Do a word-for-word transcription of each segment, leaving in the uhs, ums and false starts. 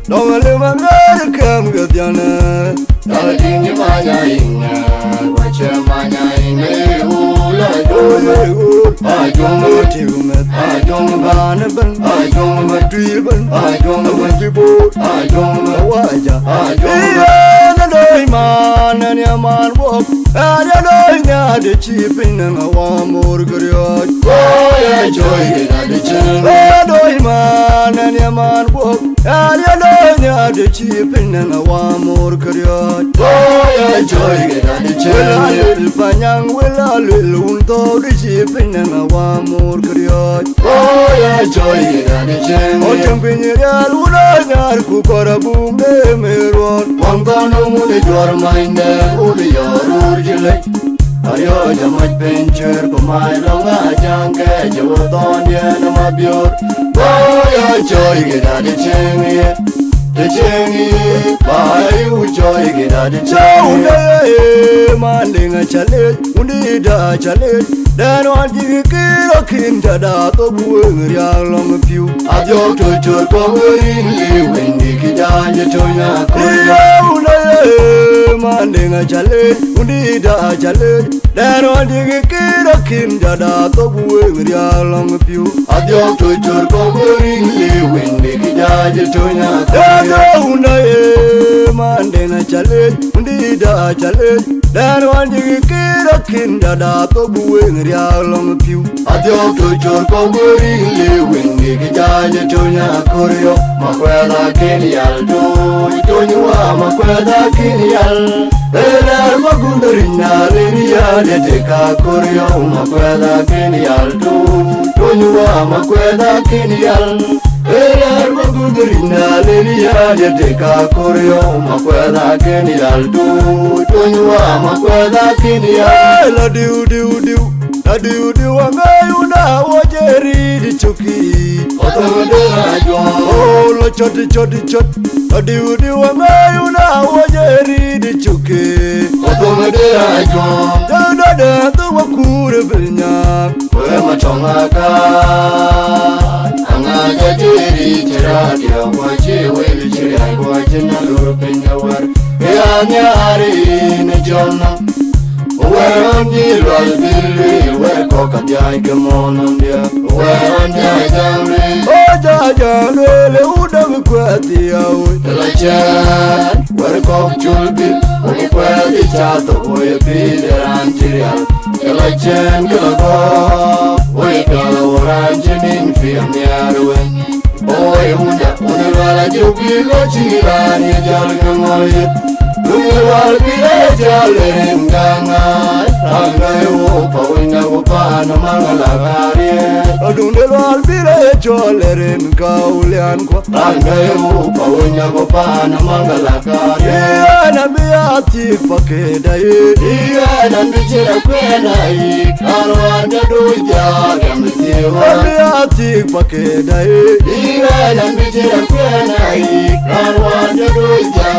Dɔŋ lïm aŋäär kɛm ke dhiɛn. Dal diŋ i manya iŋ, wa cɛ manya iŋ, e ɣul a jɔŋ, a jɔŋ tiŋ mɛt, a jɔŋ ban bɛn, a jɔŋ ma tui bɛn, a jɔŋ ma jibor, a jɔŋ ma waja, a jɔŋ. Yen a doi man, ɛn ya man wok, ɛn ya doi nya de ci piny nɛŋ a wa mor geriɔc. Wo ya joi gina de cin. Ɛn ya doi man, ɛn ya man wok, Ɣɛn ya doi nya de ci piny nɛŋ a wa mor keriɔc. Wo ya joi gina de cin. Wel a luel panyaŋ, wel a luel wun thou de ci piny nɛŋ a wa mor keriɔc. Wo ya joi gina de cin. O cin piny rial wun a nyar ku kɔr a bum de me ruɔn. Wang thɔn wun e juɔr many de wun e yɔr rur jilec. Ariɔ̈c amac piny cuër ku mac lɔ̈ŋ ajaŋ kɛc ë wä thɔn yɛn ë mabiöör. Bä ya cɔi gida de cieŋ ye, de cieŋ ye, bä ya yu cɔi gida de cieŋ ye. Cä wun de ye, man liŋ acä lec, wun dïït acä lec. Dɛn ɣɔn cï kï rɔt kïn jɔt a thok wëŋ riaak lɔ̈ŋ piu. Adhiɔ̈k tö cör kɔ̈k wërin liu wëndï kï jany ë töny akölë. Ye wun de ye, man liŋ acä lec, wun dïït acä lec. Dɛn ɣɔn cï kï rɔt kïn jɔt a thok wëŋ riaak lɔ̈ŋ piu. Adhiɔ̈k tö cör kɔ̈k wërin liu wëndï kï jany ë töny akölë. Ye wun de ye, man liŋ acä lec, wun dïït acä lec. Dɛn ɣɔn cï kï rɔt kïn jɔt a thok wëŋ riaak lɔ̈ŋ piu. Adhiɔ̈k tö cör kɔ̈k wërin liu wëndï kï jany ë töny akölë. Makuɛth akën yal tony, tony wa makuɛth akën yal. Ë lɛ̈r magundhë riny na leni yal ë tek akölë. Makuɛth akën yal tony, tony wa makuɛth akën yal. Ë lɛ̈r magundhë riny na leni yal ë tek akölë. Makuɛth akën yal tony, tony wa makuɛth akën yal. Ë la diu diu diu. Adiu diu aŋäc wun a wä jɛ riit cuki. Ɔthɔŋ de ajuɔŋ. O lɔ cɔt cɔt cɔt. Adiu diu aŋäc wun a wä jɛ riit cuki. Ɔthɔŋ de ajuɔŋ. Jɛ dɔdɛ thok wä kuur bil nyaak. Wee ma tɔŋ aka. Aŋäc a jɛ riit cï raat yɔ wä cï wel cï riac wä cï na lur piny awär. Ke ya nhiaar in jɔn na. Wɛ̈ɛ̈r ɣɔn dï lual bï lueel, wɛ̈ɛ̈r kɔ̈k ka dhiac ke mɔ̈ɔ̈n ɣɔn diɛ̈. Wɛ̈ɛ̈r ɣɔn dï a jam lueel. O jɔ a jam lueel, ë wun dɔm kuɛth ya woi. Të la cɛɛn, wɛ̈ɛ̈r kɔ̈k col bï, wok kuɛth ë ca thok woi ë pïïr de raan cï rial. Të la cɛɛn, kë la gɔ̈ɔ̈r, woi piɔl a wo raan cï nïn piɔ̈ɔ̈th nhiaar wën. Oi, wunda, wunda lual a jok bi lo ci raan ye jal ke ŋol yet. Wunda lual bi le jal rin gaŋa. Ranga e wo pa wunda wo pa na manga la karie. Adunde lual bi le jal rin ka ulian kwa. Ranga e wo pa wunda wo pa na manga la karie. Ana bi a tik pa ke da ye. Ana bi jira kwena yi. Arwan da do ja gam tiwa. Ana bi a tik pa ke da ye. Iran an bi jira kwena yi, ran wan de do ja.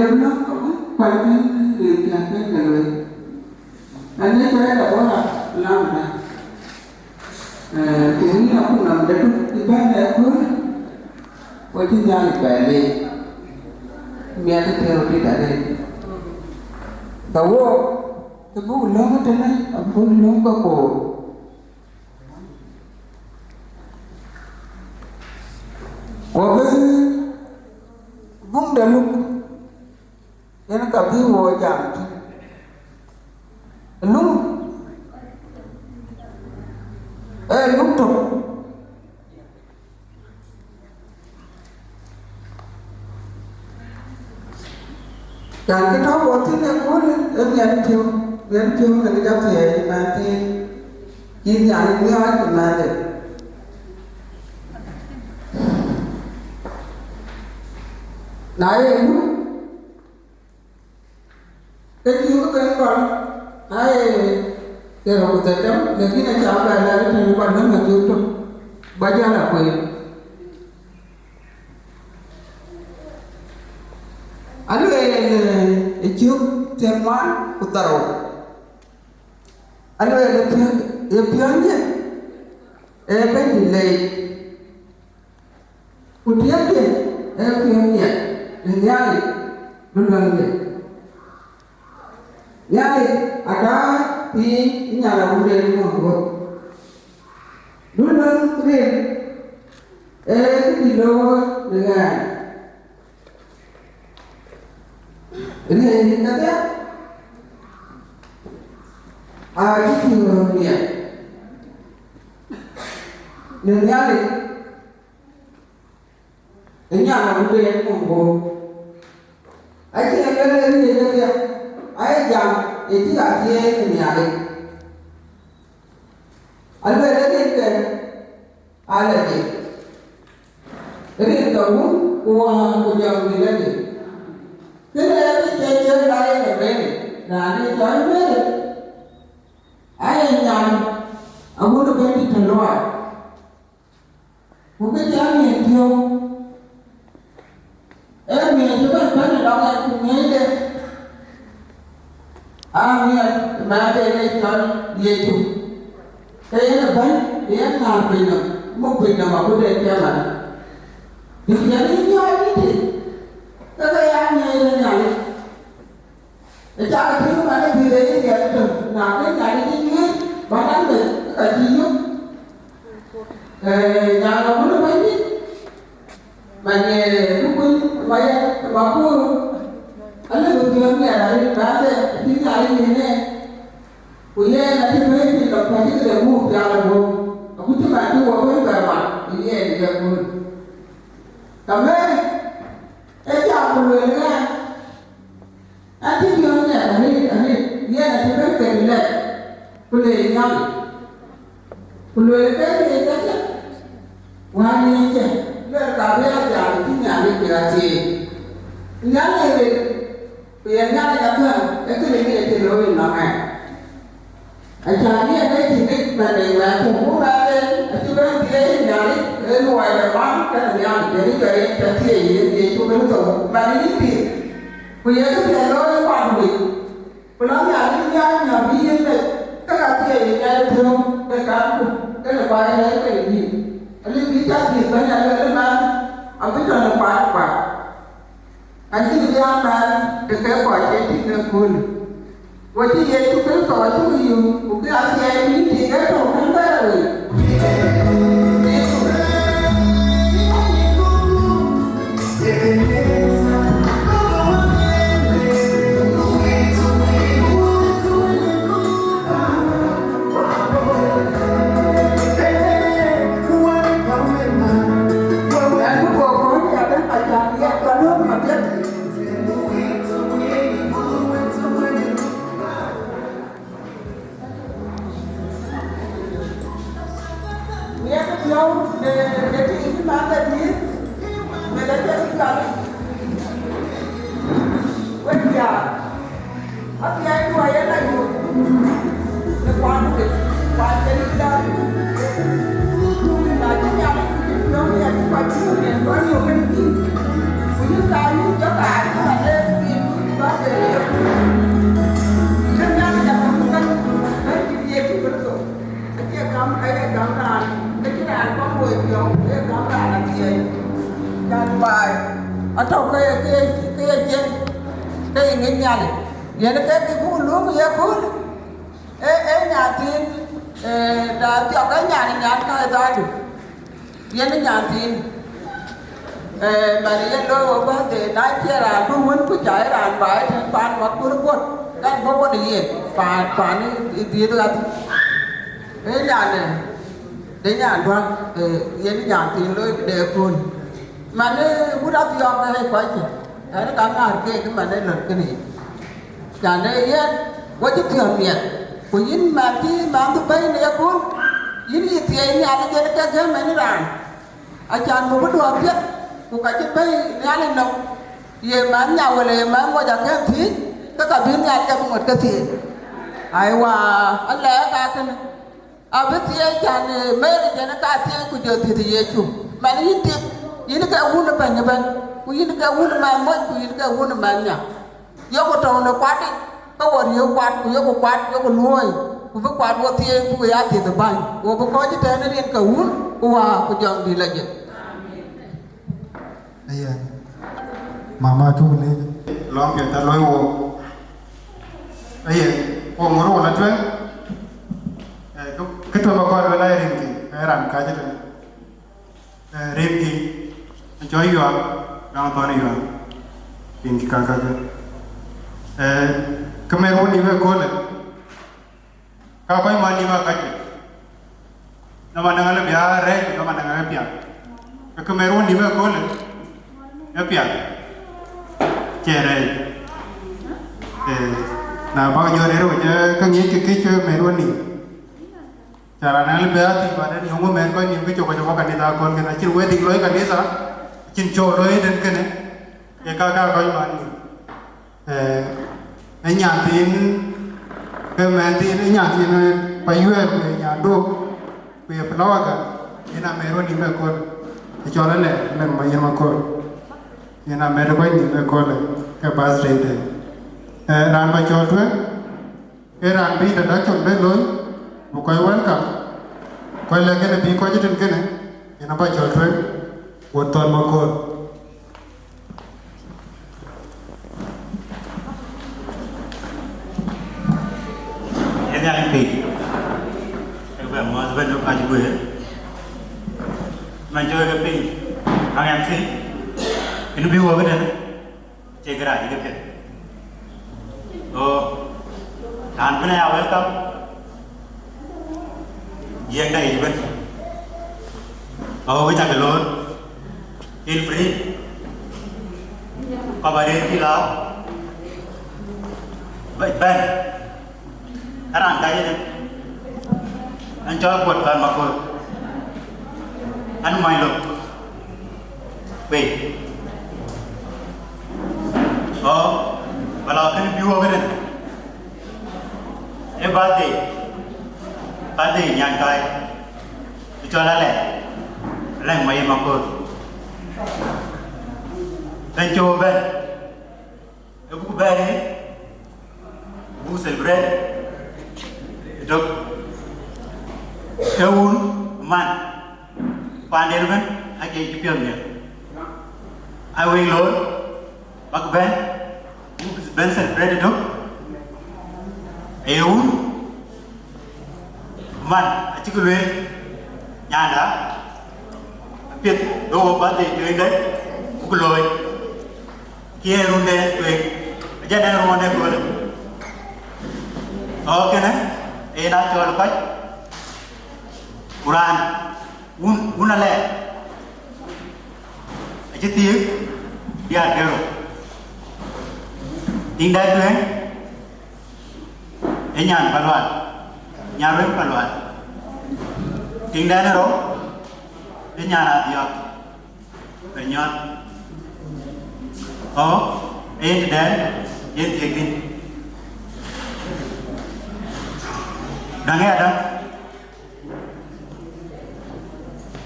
Ënɔɔnë, kuany bï rin piɛth bï ke lueel. Ënë cɔl Debora Lamda. Ee, ku yïn akutnɔm de tök cï bɛ̈n ë köölë, ku acï Nhialic bɛ leec. Miɛt ë tëëu dït arëët. Ka wook, të buk löŋ ëtënë, abuk löŋ ke koor. Ku abï buŋ de luk, yen ka bï wo jam tïŋ. Luk, ee luk tök. Can kë tɔ̈u wo thïn ë köölë, ee miɛt piɔ̈u, miɛt piɔ̈u në kë jɔ thiëëc ëmɛn thiin, cï Nhialic miɔɔc ëmɛnde. Na ye luk, ke cï ke ben kɔn, na ye ke rɔt ku thɛɛr dɛm, lakin acä bɛ lɛ̈k ëtɛ̈ɛ̈n, ba däŋ athök tök, ba jäl a kueen. Alueel, ee, ë cök thiërŋuan ku dhorou. Alueel ë piɔ̈n, ë piɔ̈ndiɛ̈, ee Bɛ̈nydït leec. Ku tiɛ̈pdiɛ̈, ee piɔ̈ndiɛ̈, në Nhialic bï luäŋde. Nhialic adaar piny ë nyan awunden ë mɔ̈u guɔ̈p. Bï luäŋ ril, ee këdï looi në ɣɛn. Riëëc kedhie acï piɔ̈ɔ̈th miɛt në Nhialic, ë nyan awunden ë mɔ̈u guɔ̈p. Acïn ë lueel ë riëëc kedhie, aye jam ë cï ɣa thiëëc në Nhialic. Alueel ë riëëc ke alɛ̈c, rin ke Wun ku Wën ku Jɔŋdït Lajik. Kënë ee kë cï Jiël la yen ë Meri, raan ë cɔl Meri, aye nyan awun ë Bɛ̈nydït tënë luaai. Ku kë cä miɛt piɔ̈u, ee miɛt cï bɛ̈n bɛ̈n ë lɔ̈k ɛn ku ŋiɛcde, aa miɛt ë mɛnhden ë cɔl Yecu. Ke yen ë bɛ̈ny, ë yen ŋäär pinynhom, muk pinynhom akutden cï man. Bï piɛth yï miɔɔc tïtï, ke ke ya miɛt ë Nhialic. Ë cak tïŋ man ë bï de yï riɛl tök, na bï Nhialic yï nyuëëc, bä naŋ meth, ka cï yök. Ee, nyan awun ë Bɛ̈nydït, man, ee, Lukuny, Mayɛn, Makuru, alë bï piɔ̈ɔ̈th miɛt arëët, bä de, bï Nhialic yen ë. Ku yen acï bɛ̈ɛ̈i piny lɔ päc ë këde muk pial ë guöp, agut cï man cï wok bɛ̈n bɛ mat, ku yen ye kööl. Ka Mary, ee jam ku lueel ɣɛn, an, cï piɔ̈ɔ̈th miɛt arëët, arëët, yen acï bɛ̈n kek lɛc, ku leec Nhialic. Ku lueel ke leec kedhie, wään yen cë, lueel ka bï a jam cï Nhialic bï a thieei. Nhialic rin, ku ye Nhialic athäŋ, ee këde ŋic acï looi nɔm ɛn. Acan yen ee cï ŋic man de wɛ̈ɛ̈r tök, ku wɛ̈ɛ̈r en acï bɛ̈n thieei Nhialic, ee luɔi de man kenë Nhialic, de ŋic bɛ yen cä thieei yen Yecu Kërtho, man ë yïn pïïr. Ku ye këpiɛth looi ë kuat wei. Ku lɔ Nhialic nhial nya bï yen lec, ke ka thieei ë Nhialic piɔ̈u, ke kanku, kenë kuany rɛɛc kenë yïn. Alï bï cä dhiëth bɛ̈ny alueel ëmɛn, abï tɔ̈ në kuany kuat. Acï bï amɛɛn të ke kɔc cï tïŋ ëköölë. Ku acï Yecu Kërtho acuk yum, ku bï athiɛɛi bï tïŋ ë tök tën bɛ̈ɛ̈r wei. Miɛt piɔ̈u në, në tïŋ cï man de dïït, në de piɛth cï jɔt. Wek diaal, athiɛɛi tuɔɔc yen la yök në kuan ke, kuan ke yï däär. Na cï Nhialic ku cï piɔ̈u miɛt cï kɔc cï ku yen kɔc yök ënë thïn. Ku yïn ka yïn jɔk aa yïn alëër thïn. Kën Nhialic abï ku bɛ̈ny, bɛ̈ny cï Yecu Kërtho. Acie gam, aye gam raan, ke cï raan kɔn woi piɔ̈u, aye gam raan athiɛɛi. Can baai, atɔ̈ ke ye, ke ye, ke ye cieŋ, ke ye ŋic Nhialic. Yen ke bï ku luŋ ye kööl, ee, ee nyanthiin, ee, da thiɔ̈k ee nyan, nyan ka ë dhadu. Yen ë nyanthiin, ee, man yen looi wo birthday, na cie raan du wën ku ca ye raan baai tën paan Makur guöt, kan bɔ̈ wën ë yen, paan, paan ë, ë dhiëëth ɣath. Ee nyan, ee, de nyan duäŋ, ee, yen ë nyanthiin looi këde kööl. Man ë wut athiɔ̈k ë kɔc cë, ɛn ka ŋäär keek man ë lon kënë yic. Can ee yen, wo cï piɔ̈ɔ̈th miɛt, ku yïn man cï manhdu bɛ̈i në yekööl, yïn yï thiëëc Nhialic yen ke gɛ̈m ɛn raan. Acan bï bï duɔ̈ɔ̈r piɛth, ku ka cï bɛ̈i Nhialic nɔm, ye mɛnh nya wala ye mɛnh moc akën thiëëc, ke ka bï Nhialic abï ŋot ke thiëëc. Aiwa, alɛɛk aa kënë, abï thiëëc can, ee, Mary jɛn ë ka thiëëc ku jɔ dhiëth Yecu. Man yïn tik, yïn ke wun ë bɛ̈ny ëbɛ̈n, ku yïn ke wun ë mɛnh moc, ku yïn ke wun ë mɛnh nya. Yoku tɔ̈u në kuat yic, ke wo riëëu kuat, ku yoku kuat, yoku luööi, ku bï kuat wo thiëëc, ku ya dhiëth ë bäny, wo bï kɔc ëtɛ̈ɛ̈n ë rin ke wun, ku wäär, ku jɔŋdït lɔ jël. Ayen. Mama, cuk leec. Lɔ̈ŋ piɛth aa looi wook. Ayen, wo ŋör wo la tueŋ. Eh, kë, kë tueŋ akɔɔr wën aa rinki, ee raan kääc ëtënë. Eh, rinki, acɔl Yuaŋ, Yuaŋ Thɔn Yuaŋ. Rinki kakake. Eh, kë mɛn wo nïm ëköölë. Ka kɔc man nïm aa kac piny. Nɔm anäŋ alë bï aa rɛɛc, nɔm anäŋ alë piath. Ke kë mɛn wo nïm ëköölë, ë piath. Cie rɛɛc. Eh, na bäk jɔ rɛɛr wec, eh, ke ŋic kë këc ke mɛn wo nïm. Ca raan alë bɛ a thiëc baden yöŋ wä mɛn kɔc nïm kë cök kɔc abɔ̈ kanitha akɔn kën acïn wedding looi kanitha, acïn show looi ëtën kënë, ee ka ka kɔc man nïm. Eh, ë nyanthiin, ke mɛnthiin, ë nyanthiin, eh, Payuɛɛr, ku ye nyan Duk, ku ye Flower Girl, yen amɛr wä nïm ëköl, ë cɔl Alɛŋ, Alɛŋ Mayen Makol. Yen amɛr kɔc nïm ëköl, ke birthday de. Eh, raan ba cɔl tueŋ, ee raan bï introduction bɛ looi, bï kɔc welcome, kɔc lɛ̈k kënë bï kɔc ëtën kënë, yen abä cɔl tueŋ, wo Thɔn Makol. Yen Nhialic piny, ke bɛ mɔ̈ɔ̈th bɛ̈n ë pac guëër, man cɔɔk ke piny, aŋ M C, yen bï wok ëtënë. Cie kë rac ke piɛth. So, raan bï na ya welcome, yiëŋda yic ëbën. Ɣɔ̈k wïc akë loor, feel free. Kɔp arëër cï lääu, bɛ̈n. Raan ka yïn, an cɔl Kuɔt Thɔn Makol, an mɔny lok wei. Ɣɔ̈k, ba lɔ kënë bï wok ëtënë. Ee birthday, birthday nyan kai, bï cɔl Alɛŋ, Alɛŋ Mayen Makol. Bɛ̈n cï wo bɛ̈n. Ë buk bɛ̈ɛ̈r ë buk celebrate ëtök. Ee wun man, paanden ëbën acie cï piɔ̈ɔ̈th miɛt. Aa wek loor bäk bɛ̈n, buk bɛ̈n celebrate ëtök. Ee wun man acï kë lueel, nyanda, apiɛth bï wo birthday tueŋde buk looi. Kï en run de tueŋ, ajɛn en ruɔn de köölë. Ɣɔ̈k kënë, en a cɔl kɔc, ku raan wun, wun Alɛŋ, acï thiëëk diäär ke rou. Tiŋda tueŋ, ee nyan Palual, nyan Rueŋ Palual. Tiŋda ë rou, ee nyan Adhiɔ̈k. Bɛ nyɔt. Ɣɔ̈k, ee yen tëdɛn, yen thiëëk dït. Daŋ ë Adam.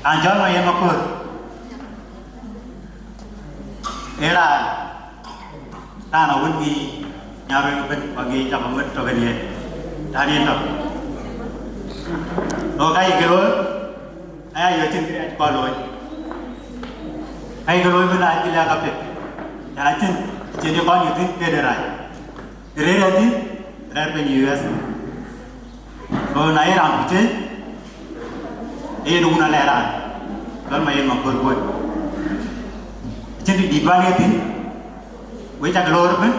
Raan cɔl Mayen Makol. Ee raan, raan awën bï Nyarwëŋ ëbën, bäk ŋic cak ŋot tök ënë, tän yen tök. Go ka ye ke looi, aya yöö cïn kërɛɛc kɔn looi. Ka ye ke looi ëbën, acï lɛ̈k apiɛth. Cän acïn, cïn ye kɔn yöö thïn, ke de rac. Rëër ë thïn, rɛ̈ɛ̈r piny U S. So na ye raan ku cieŋ, ee yen wun alɛ raan, cɔl ma yen ma kör kuöt. Acïn të dït bän ye thïn, wek cak loor ëbën,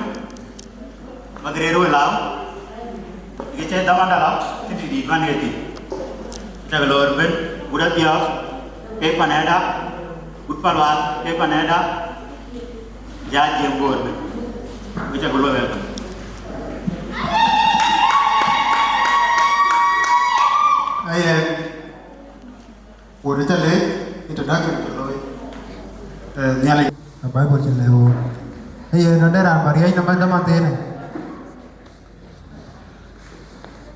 bäk rëër we lääu, ke cï dhamanda lɔ, acïn të dït bän ye thïn. Cak loor ëbën, wut Athiɔ̈k, kek pan ëda, wut Palual, kek pan ëda, ya Jiëŋ Bor ëbën, wek cak loor ëbën. Aye, wut ë ca leec, introduction cï looi. Eh, Nhialic. A Bible cï lɛ̈k wut. Aye, na de raan bä riɛc nɔm ë dhamanthënë.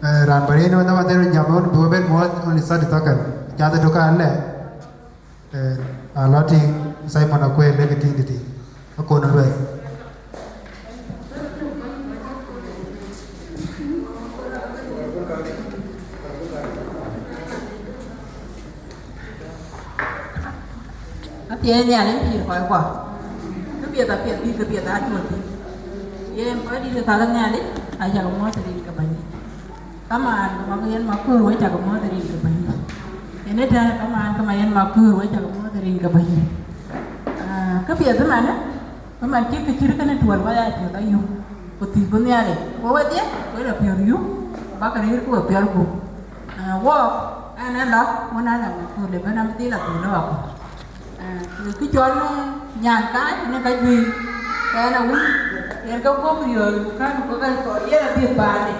Eh, raan bä riɛc nɔm ë dhamanthënë, jam ɣɔn bï we ben muɔɔth ɣɔn ë thirty second. Cath ë tök alɛ. Eh, a lɔ tïŋ Simon Akuël, lek tïŋ tëtï. Akon ë luɛth. Athiɛɛi Nhialic pïïr kɔckuɔ. Këpiɛth apiɛth bï këpiɛth aa tuɔl thïn. Yen kɔc dït ke ka ke Nhialic, acak muɔɔth rin ke Bɛ̈nydït. Kamaan, ke ma yen Makuur, wek cak muɔɔth rin ke Bɛ̈nydït. Yen ëtɛ̈ɛ̈n, kamaan, ke ma yen Makuur, wek cak muɔɔth rin ke Bɛ̈nydït. Ah, këpiɛth ëmënë, ëmën cï kë cït kënë tuɔl kɔc aa piɔ̈ɔ̈th ayum, ku thiëc bï Nhialic. Ku wedhie, wek la piɔ̈ɔ̈th yum, bäk rëër ku we piɔl gup. Ah, wɔɔk, ɛn ë lɔ, wun aa la Makuur, le bɛ̈n abï dhil a dhil lɔ aku. Eh, kë cɔl, eh, nyan kaac në ka juëc, ke ɛn awïc, yen ke guɔ̈p riɔ̈ɔ̈c ku kän ku kän kɔɔr, yen adhiëth paande.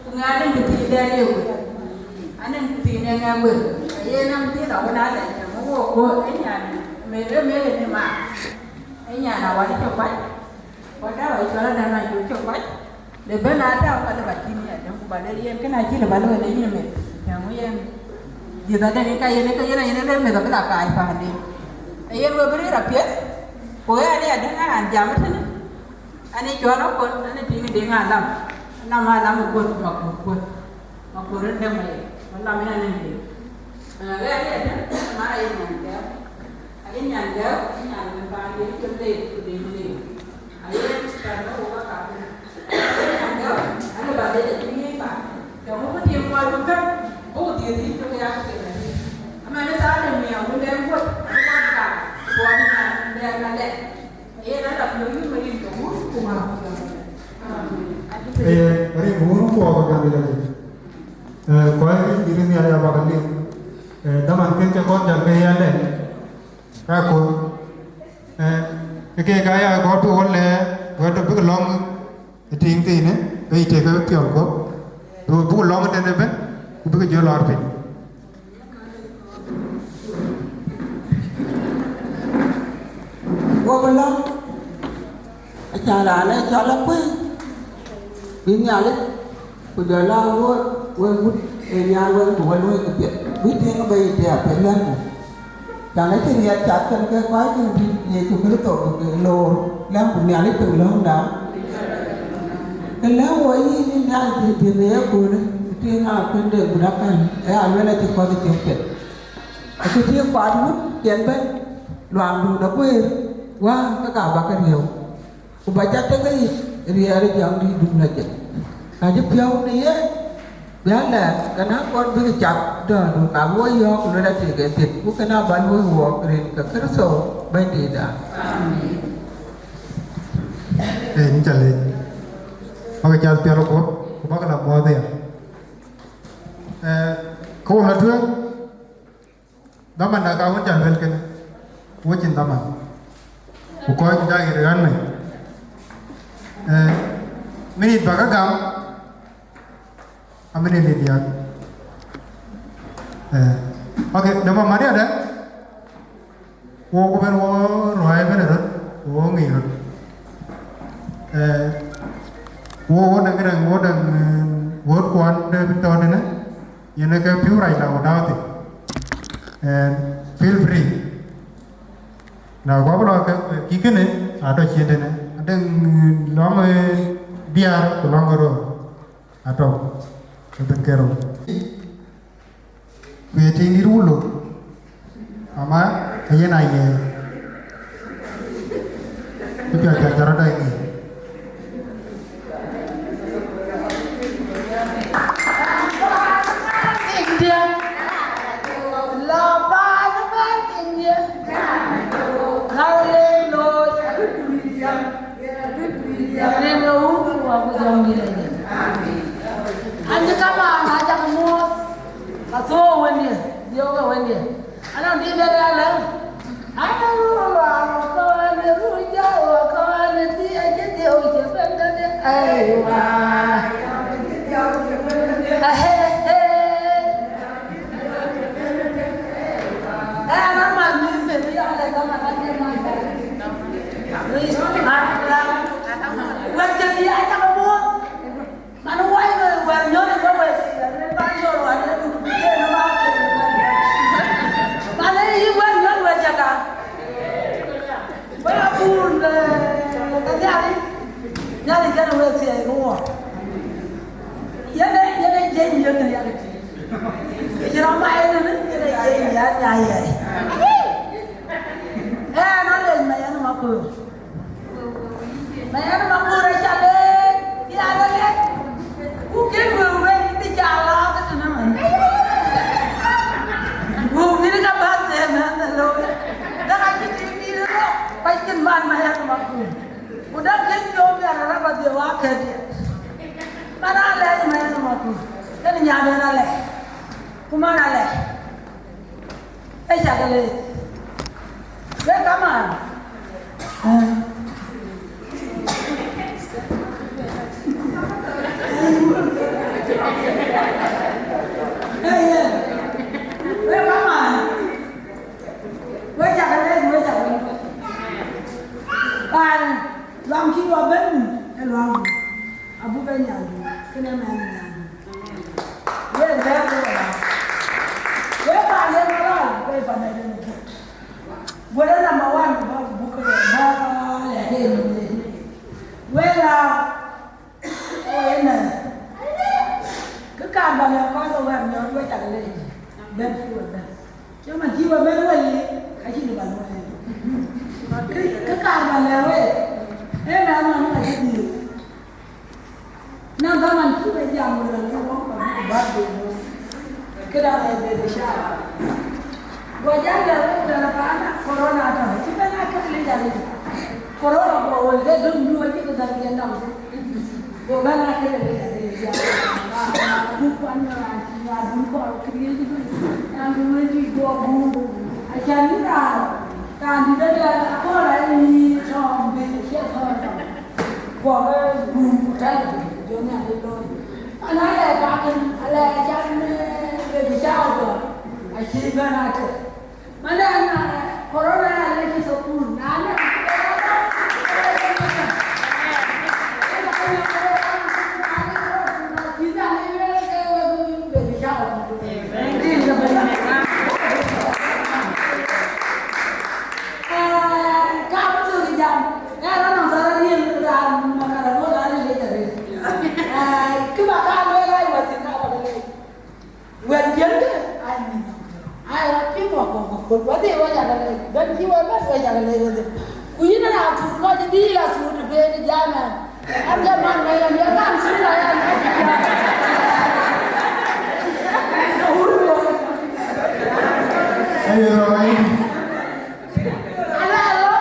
Ku ŋɛk anɛn kë thiin dɛn ye wek, anɛn kë thiin ë ŋɛk wek, ayen am dhiëth awën alɛc, cäŋ wok ku ë nyan, meth ë meth ë në mak, ë nyan awän cök kuac. Ku adä wa cɔl adä na cök cök kuac, le bɛ̈n a tääu ka le ba tïŋ ya däŋ, ku ba lɛl yen kënë acï le ba looi le yïn meth, cäŋ yen dhiëth adäŋ ka yen, ka yen, yen lël meth abï la kaac paanden. Ee yen we bï rëër apiɛth, ku ɣɛn ë adäŋ a raan jam ëtënë, an ë cɔl Akon, an ë tïŋ ë Deŋ Alam, Alam, Alam ë guöt, Makuur guöt, Makuur ë däŋ aye, Alam ë anɛn Deŋ. Ee, ɣɛn ë adäŋ, mara ye nyan gɛ̈ɛ̈u, aye nyan gɛ̈ɛ̈u, aye nyan wën paanden cï leec ku Deŋ leec. Ee, rin wun kuɔɔk ë Nhialic adï. Ee, kɔc rin cï rin Nhialic abäk liu. Ee, dhaman kën cï kɔn jäl ke ya lɛc. Ka kun, eh, ke keek aya kɔɔr bï ɣöt lɛɛr, wɛ̈t bïk lɔ̈ŋ ë tïŋ thiinë, ke yï tëëk ke piɔl guɔ̈p, bï, bïk lɔ̈ŋ ëtënë ëbën, ku bïk jɔ lɔɔr piny. Wok lɔ̈ŋ, acan raan ë cɔl Akuëi, bï Nhialic Ku jɔ la wöör wek wut ë nyan wek bï we luöi këpiɛth, bï tïŋ bei tëë apiɛth lɛ̈ŋku. Can acïn riɛl cath kën ke kɔc kën bï Yecu Kërtho bï ke loor lɛ̈ŋku Nhialic piŋ lɔ̈ŋda. Ke lɛ̈ŋ wɔ yïn ë Nhialic tëë piɛth ë yeköölë, bï tïŋ aa kën de gut akäl, ë ya luel acï kɔ̈th ë cök piɛth. Acï tïŋ kuat wut cïn bɛ̈n, luaŋdun aguëër, wäär ke ka bä ke riëëu. Ku ba ca tek yic riɛɛr ë Jɔŋdït dun ajël. Ka cï piɔ̈u në yen, bï a lɛɛr, ke na kɔn bïk cath dɔ̈ɔ̈rdu, ka bï wo yɔ̈ɔ̈k luel atik ë thïn, ku kënë abä luöi wɔɔk rin ke Kërtho Bɛ̈nydïïtda. Amen. Ee, yïn ca leec. Bäkï cath piɛl guöp, ku bäkï la muɔɔth aya. Ee, kë wo la tueŋ, Dhaman da ka wën ca luel kënë, wo cïn dhaman. Ku kɔc cï ca ɣet ɣän mec. Eh, minit bä ke gam, a minit diäk. Eh, okay, dë Mama Maria dë, wo ku ben wo ruai ben röt, wo ŋic röt. Eh, wo, wo däŋ këdäŋ, wo däŋ, eh, wo kuan de tɔ̈ tënë. Yen ke pïu rac la ku tääu thïn. And feel free. Na guɔ bï lɔ ke kï kënë, aa tɔ̈ ciëën tënë. Adëŋ lɔŋ, eh, Diäär ku lɔ̈ŋ ke röör atɔ̈u ë ben ke rou. Ku ye tiŋ dït wuluk, ama ayen aye ë piath piath cä rɔt dai ŋic. Tiŋdiɛ̈, la bä bä tiŋdiɛ̈, la le looi. Rin ë wun ku Wä ku Jɔŋdït Lajik. An cï kamaan, na cak muɔ̈th, ka thou wëndiɛ̈, dhiɔ̈k ë wëndiɛ̈. Anɔŋ dït de lɛ̈ɛ̈r lë, anu wa kɔn ë ruc jɔ, wa kɔn ë dhie, acï dhiɔ̈k cï ben tëde. Ai wa. Ahe, he. Ɣɛn aman mïth, mïth ya lɛ̈k kamaan, ka cï man. Wek cï dhiac cak muɔ̈th. Man wai wek wɛ̈t nyɔ̈l ë wek wek thii, rin ban nyɔl wä de du, rin ba ke. Man ë yï wɛ̈t nyɔ̈l wek cä ka. Wek abun, eh, ka Nhialic, Nhialic kɛn wek thii ë wɔ. Yen ë, yen ë jiëc miëth në yak tïc. Cï rɔt ma yen ë, yen ë jiëc miëth nya yɛi. Ɣɛn alec ma yen ë Makur. Ma yen ë Makur aca leec, ya lɔ leec. Ku kën wëu wei bï ca lɔ ke tënë man. Wëu bï ka bäth them ënë looi. Däk acï tïŋ dïït ë rɔt, ka cïn man ma yen ë Makur. Ku däk kën jɔ miɛt arëp adhiɛ wa kɛ̈t diɛt. Man alɛc ma yen ë Makur. Kën nyan yen alɛc. Ku man alɛc. Ë cak leec. Wek kamaan. Ë yen. Wek kamaan. Wek cak leec, wek cak leec. Paan luaŋ cï wɔ bɛ̈n, ë luaŋ. Abuk ë Nhialic, kënë mɛn ë Nhialic. Wek lɛ̈k wek ëlä. Wek paan yen ëlä, wek paan ë den ë Guöt. Guöt ë number one, bä buk ë bä lɛ̈k ë Nhialic. Wek ëlä, o yen ë. Kë kaar bä lɛ̈k kɔc ke wɛ̈ɛ̈r nyɔɔt, wek cak leec. Bɛ̈n cï wek bɛ̈n. Cï man cï wek bɛ̈n wei, acïn bä luɔi. Kë, kë kaar bä lɛ̈k wek, ee mɛn nɔn ka cï dhiëëth. Na dhaman cï wek jam wek la lɛ̈k wok bä buk bä de wok. Këda ë baby shower. Go jam lɛ̈k wek la paana corona tɔ̈, cï bɛ̈n a kek lec arëët. Corona go wek ke dum du acï ke dhal yen dam. Go bɛ̈n a kek lec arëët ya. Buk kuan na raan cï ya dum kɔɔr kë riëëc dum. Yan dum wek cï go buk. Acan yïn raan, raan dït ëlä akɔɔr ayï tɔ̈ bï cie thɔ̈ɔ̈r tɔ̈. Guɔ ke guum ku tɛ̈l, jɔ Nhialic looi. An alɛɛc kakën, alɛɛc can, eh, baby shower jɔ, acï bɛ̈n ater. Manë na, eh, corona ya lec cï thukul, na na. Baby shower. Aa, ka bï thök ë jam, ë rɔt nɔm thɔn rɔt riël raan makar abɔ̈ raan ë lec arëët. Aa, kë bä ka lueel aa wɛ̈t thïn ka bä ke leec. Wɛ̈t jiël kë, aa mïth nɔm thɔn. Aa rɔt piŋ wä kɔ̈k kɔ̈k kɔ̈k, wɛ̈t dhie wä cak ke leec, bɛ̈n cï wä bɛ̈n wä cak ke leec wɛ̈t dhie. Ku yïn ë raan thur kɔc ë dïïr la thur të ben ë jam ɛn. An ke man Mɛyɛm, ye kan thur la ya. Aye rɔt. Ala lo,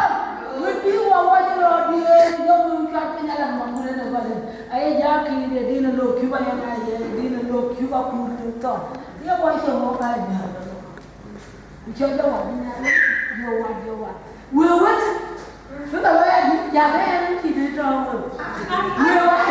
wën bï wɔ wɔ jë lɔ diëër, yök wën cuat piny ala mɔ̈k wën ënë bɔ̈ lë. Aye ja kiir ye din ë lok Cuba yɛn, aye din ë lok Cuba kuur tök thɔn. Ye wɔ cï mɔ̈k aa nhial. Ku cɔl jɔ wat nhial, jɔ wat, jɔ wat. Wëu wët, bï ka lɔ ya dït, jakë ɛn cï dït tɔ̈u wëu. Wëu wët,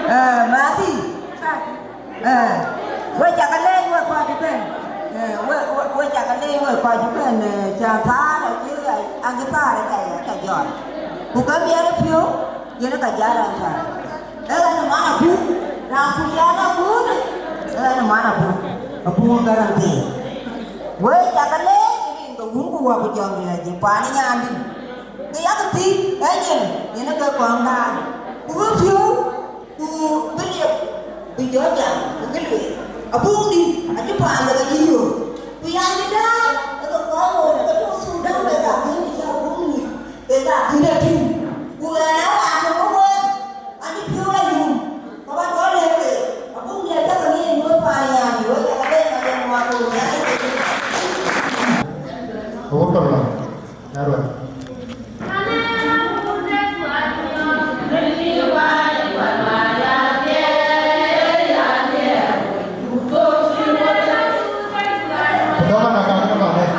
Eh, Mati. Eh, we cak leec we kɔc ëbɛ̈n. Eh, we, we, we cak leec we kɔc ëbɛ̈n, eh, ca thaar acï, acï thaar aca, aca jɔt. Ku ke miɛt ë piɔ̈u, yen ka jal an thaar. Ee ɣɛn man abuk, raan ku jal abuk, ee ɣɛn man abuk, abuk Garaŋ thii. We cak leec rin ke wun ku wä ku jɔŋdït acï paan ë nyandït. Ke yak thïn, ee yen, yen ke kɔn daan. Ku bï piɔ̈u, ku bï liep, bï jɔ jam, bï kë lueel. Abuk dït, acï paan de ke cï yök. Ku yan cï daan, ke ke kɔn ɣöö, ke ke tɔ̈ Thudan, ke ka bï cï abuk nyuc, ke ka bï de tïŋ. Ku ɣɛn a raan tök ke wek, acï piɔ̈u la yum. Ka ba tɔ̈ lëu ke, abuk diɛt ke ke ŋic nyuöth paan yan, wek ke ka ben ka jam wa ku ya ke ke. Abuk tɔ̈ lɔ. Arwet. Ku dɔ̈k an, akan ke ba lɛ̈k.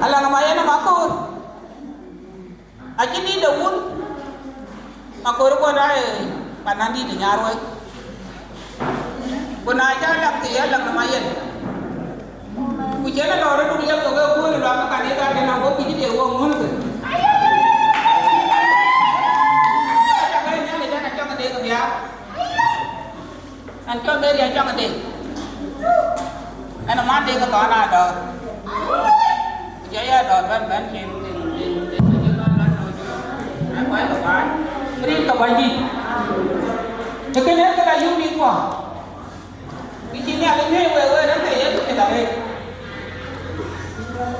Ala ŋa ma yen ma koor. Acïn dït de wun, ma koor kuɔn rac, panan dït de Nyarwei. Ku na ca lak thii, alak nɔm ayen. Ku cïn alɔ rɔt duk liep thok ë kööl ë luaŋ ë kanitha, tën ago kuc de wok ŋuɔ̈l thïn. Aca bɛ̈n Nhialic, an acɔŋ Deŋ Biaar. An cɔŋ Deŋ, an cɔŋ Deŋ. An man Deŋ thɔn adɔɔr. Ku jɔ ya dɔɔr bɛ̈n bɛ̈n cin Deŋ, Deŋ, Deŋ, Deŋ, Deŋ, Deŋ, Deŋ, Deŋ, Deŋ, Deŋ, Deŋ, rin ke Bɛ̈nydït. Të kënë ke la yum mïth kuɔ. Bï cï Nhialic nyuc wek, wek rɛ̈m ke Yecu piɛth arëët.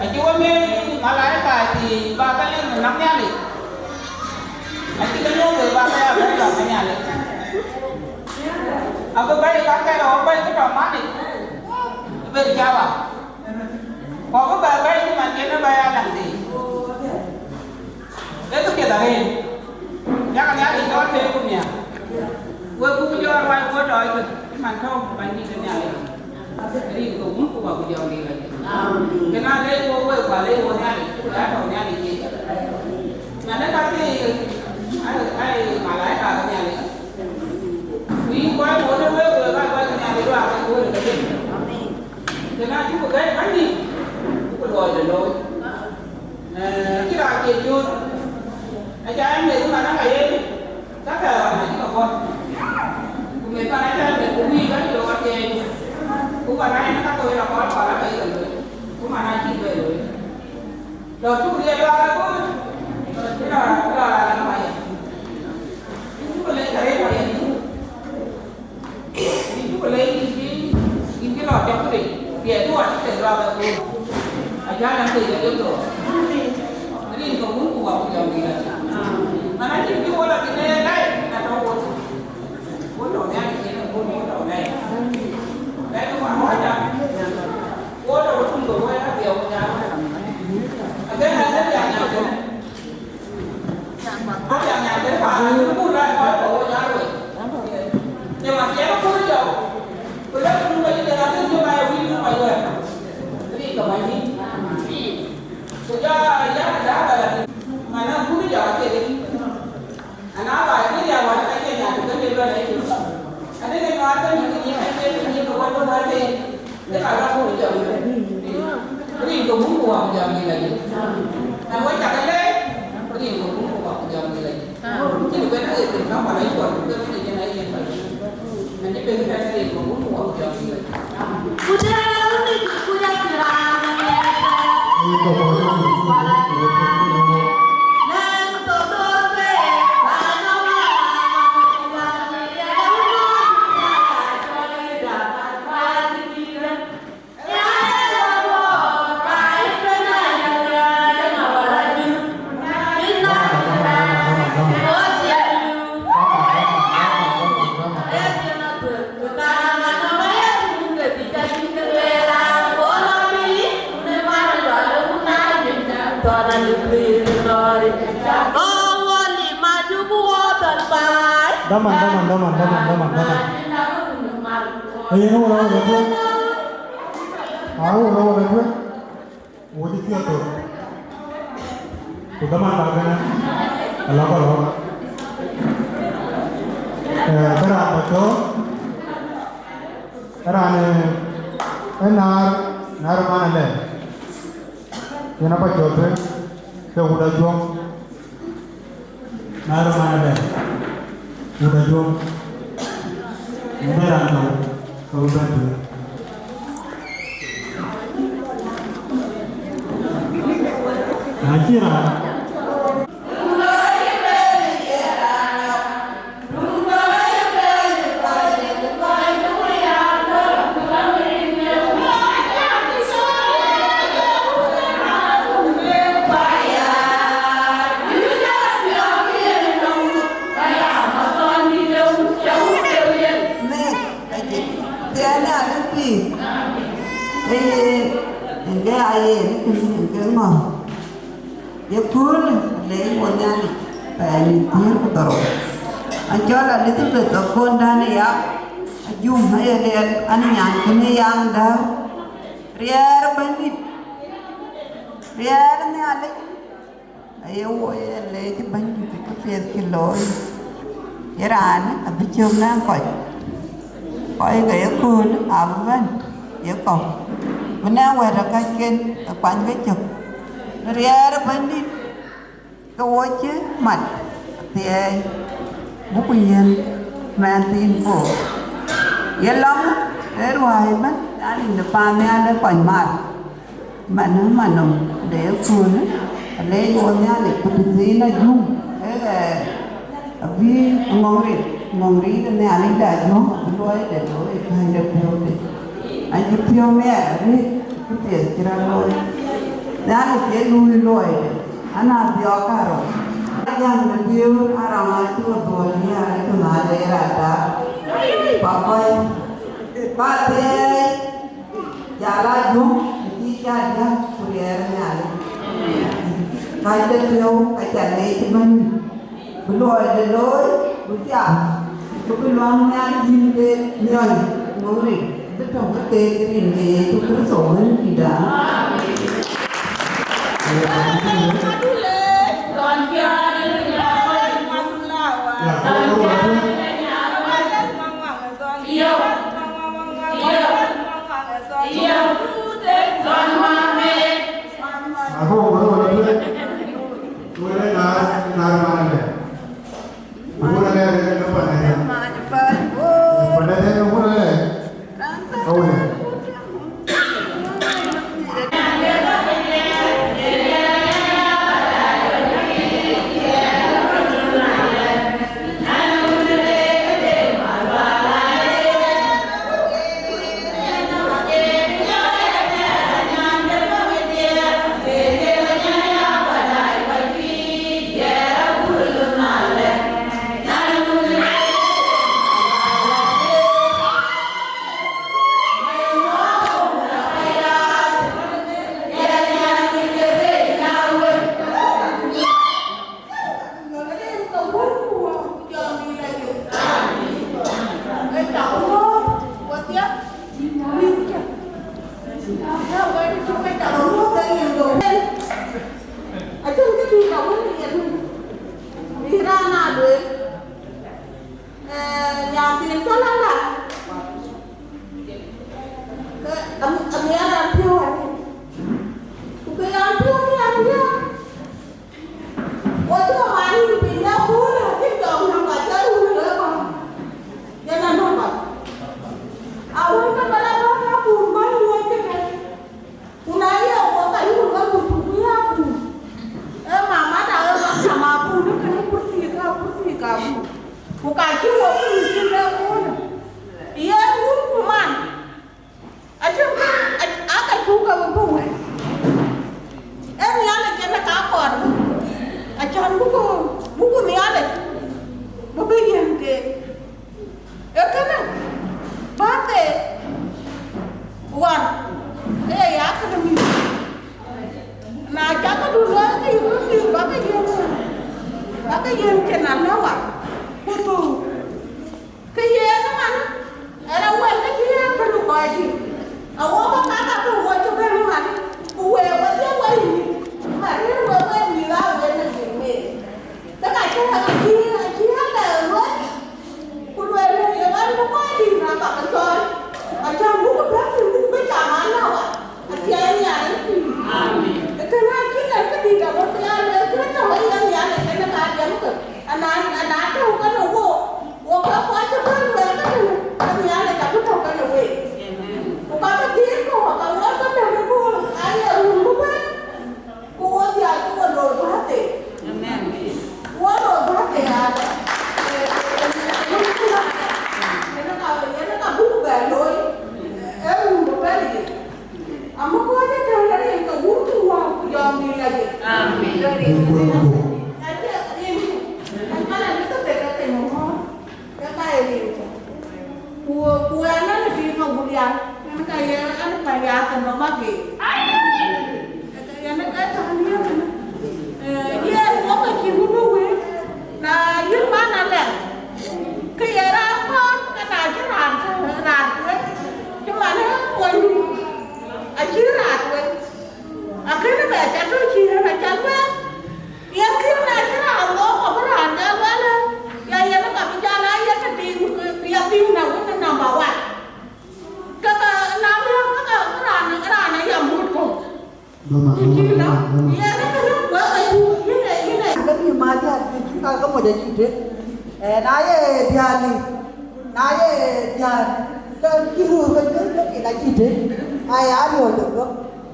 Acï we miëë malaika thii ba ke lëŋ në nɔm Nhialic. Acï ke nyuɔ̈th wek ba ke ya bɛ̈n lɔ̈ŋ ë Nhialic. Abï bɛ̈i ka kɛ̈l ɣɔ̈k bɛ̈i kë tɔ̈ manic, ë ber cawa. Ku abï bɛ bɛ̈i cï man cïn ë bɛ̈i alaŋ thii. Ee kë piɛth arëët, yak Nhialic cɔɔl tëëk ku nhiaar. Wek buk jɔ ruac wok tɔɔc kë, cï man tɔ̈u Bɛ̈nydït ë Nhialic. Rin ke wun ku Wä ku Jɔŋdït Lajik. Kënë alec wok wek, ku alec wok Nhialic, ku ya tɔ̈u Nhialic yic. Na de ka thii, ai, ai, malaika ke Nhialic. Ku yïn kɔc wok de wek, wek aa kɔc ke Nhialic, wek aa kɔc ke wël ke Nhialic. Kënë acuk bɛ̈n Bɛ̈nydït, ku luɔi de looi. Ee, cï raan cie cööt, aca en meth man aka yen, ka kɛ̈ɛ̈r ɣɔn acï ke kɔ̈th. Ku meth man aca en meth, ku wïïk ka cï lɔ ka thiɛɛi. Ku man aa en ka thoi la kɔɔr kɔɔr aka ye ke lueel. Ku man acï bɛ lueel. Lɔ cuk riɛl luaak ëkööl, lɔ, lɔ raan ë Mayen. Cuk lec ka rëër Mayen. Yïn cuk lec yïn cï, yïn cï lɔ cɔk këde, bï aduɔɔt cï tëk rɔt ë goor. Ajäl an, tëk ë lek rɔt. Rin ke wun ku Wä ku Jɔŋdït Lajik. Man acïn cï wo lɔ thïn ë lɛc, na tɔ̈ wo thïn. Wo tɔ̈ Nhialic cin ë kun wo tɔ̈ lɛc. Lɛc wä wä jam. Wo tɔ̈ wo tum ke wo ya dhiau wo jam. Adhil, adhil ya nyam kënë. Rin ke wun ku Wä ku Jɔŋdït Lajik. An, wek cak ke leec, rin ke wun ku Wä ku Jɔŋdït Lajik. Cïn ben aye thïn, ka kuan aye cuɔt, ku ke bï yen aye yen bɛ̈ny. An, cï ben kɛ̈n rin ke wun ku Wä ku Jɔŋdït Lajik. Ku jɔl rin ku jɔl cï raan ë ŋɛk. Daman, daman, daman, daman, daman, daman. Ayen wo rɔ̈u rɔ̈u tueŋ. Awo rɔ̈u rɔ̈u tueŋ. Wo cï thiɔ̈k thok. Ku dhaman ba kënë, alɔ̈k alɔ̈k. Eh, bï raan bä cɔɔl, raan, eh, ë naar, naar man alɛɛr. Yen abä cɔɔl tueŋ, ke wut Ajuɔŋ. Na rɔt man ëbɛ̈n, wut Ajuɔŋ, në bɛ̈n raan tɔ̈u, ke we bɛ̈n tueŋ. Tira. Mɛk, ajik, tiɛɛn ë alëk pïïr. Ee, yen ke aye, yen ke ŋɔ̈ɔ̈r. Ye köölë, le wɔ Nhialic, pɛɛi nïn thiëër ku dhorou. Acɔl Elizabeth Akon Daniel, Ajum, aye liɛl, an, nyan kënë yaŋ däär. Riɛɛr Bɛ̈nydït, riɛɛr Nhialic. Aye wo ye leec Bɛ̈nydït ë këpiɛth cï looi. Ye raan abï cök nɛn kɔc, kɔc ke ye kööl abï bɛ̈n ye kɔ̈u, bï nɛn wɛ̈t ë kɔcken ë kuany ke cök. Në riɛɛr Bɛ̈nydït, ke wo cï mat athiɛɛi, buku yiën mɛnhthiin koor. Ye lɔ̈ŋ ë ruääi ëbɛ̈n, na nïn de paannhial ë kɔc mar. Man ë man nɔm de ëköölë, alec wo Nhialic ku tëthiin Ajum, ee ɣɛɛr abï ŋɔ̈ŋ rit, ŋɔ̈ŋ rit ë Nhialic de Ajum abï luɔi de looi ë kääc de piɔ̈u de. Acï piɔ̈u miɛɛr arëët, këpiɛth cï rɔt looi. Nhialic ee luui luɔi de, ana dhiɔɔk karou. Ajäŋ de piɔ̈u araŋ acï ke dhuɔl nhiaar ë tënha de raan daar. Pa kɔc, pa thiɛɛi. Jal Ajum, acï ca diäk ku riɛɛr Nhialic. Ka ca piɔ̈u, ka ca leec ëbɛ̈n, bï luɔi de looi, bï thiaak, ku bï luaŋ nhial yïn ke miɔ̈c ŋɔ̈ŋ rin, bï tɔ̈ ke keek rin ke Yecu Kërtho Wën pïïrda. Acïn kë dït awën yen bï raan aa lueel, eh, nyan thiin cɔl Alat, ke am-, amiɛt raan piɔ̈u arëët. Ku ke raan piɔ̈u, ke raan piɔ̈u. Wo cï ke man yïn piny, na köölë acï jɔŋ nɔm ka cä run ë ɣöö yen anɔm ka. Awën ke bä la bä ka kun bä luööc kënë. Ku na ye wo ka yïn wä ku ku ya ku. Ee mama da ë mama ku ni kënë kursi ka, kursi ka ku. Ku ka cï wo ku ni cïn ë köölë. Yen wun ku man. Acïn kë, a, a ka cuk ke we bï wɛ̈ɛ̈t. Ee Nhialic en ë ka kɔɔr bï, acan buku, buku Nhialic bï bï yiën keek. Ee kënë, bä thek wan, ee ya kënë mïth. Na cak këdu luɔi ke yï bï mïth bä ke yiën, bä ke yiën cïn anɔ̈k wan, ku thou. Kë yen ëmën, ëna wël ke cï yen këdu kɔc dït. Awok ke ka ka ke wo cï bɛ̈n ëmën, ku week wedhie wei mïth, ma rëër wek wei mïth aa wek në dhil meek. Ke ka cï, acï, acï yen lɛ̈k luɔi, ku lueel në ye ɣɛn bï kɔc dït raan bä ke cɔɔl. Acä buk bɛ̈n thïn buk bï cam anɔ̈k wan. Athiɛɛi Nhialic pïïr. Amen. Kënë acïn en këdït awën bï ya lueel, kën tɔ̈u ë yen Nhialic en ë ka diɛmkë. Ana, ana tɔ̈u kënë wook, wo ke kuac cï bɛ̈n lueel kënë, ke Nhialic abï tɔ̈u kënë week. Amen. Ku ka bï dhiëëth kɔ̈u, ka wok bï bɛ̈n ë kööl, aye run bï bɛ̈n, ku wo dhiac ku wo looi. Nɔm ageer. Yen ke tɔ̈ në yen. Ee, yen wok acï wun bï wëët, na yïn man alɛ̈k, ke ye raan kɔɔr, ke na cï raan, raan tueŋ, cï man ë monydu, acï raan tueŋ. Akënë bɛ ca tɔ̈ cï yen aca wëët. Yen kïn na cï raan look, abï raan jal lueel, ya yen ka bï jal a yen tëthiin, bï ya piŋ na wën number one. Kaka na miɔ̈k kaka raan, raan aya mut kɔ̈u. Mama, mama, mama, mama. Yen ë kënë wek ë cuk, yïn ë, yïn ë. Ka bï ma diäär bï cuk ka ke moc acï tek. Eh, na ye diäär ni, na ye diäär, ke cï röör ke juëc ke kek acï tek. Aya riɔ̈ɔ̈c de bɔ̈.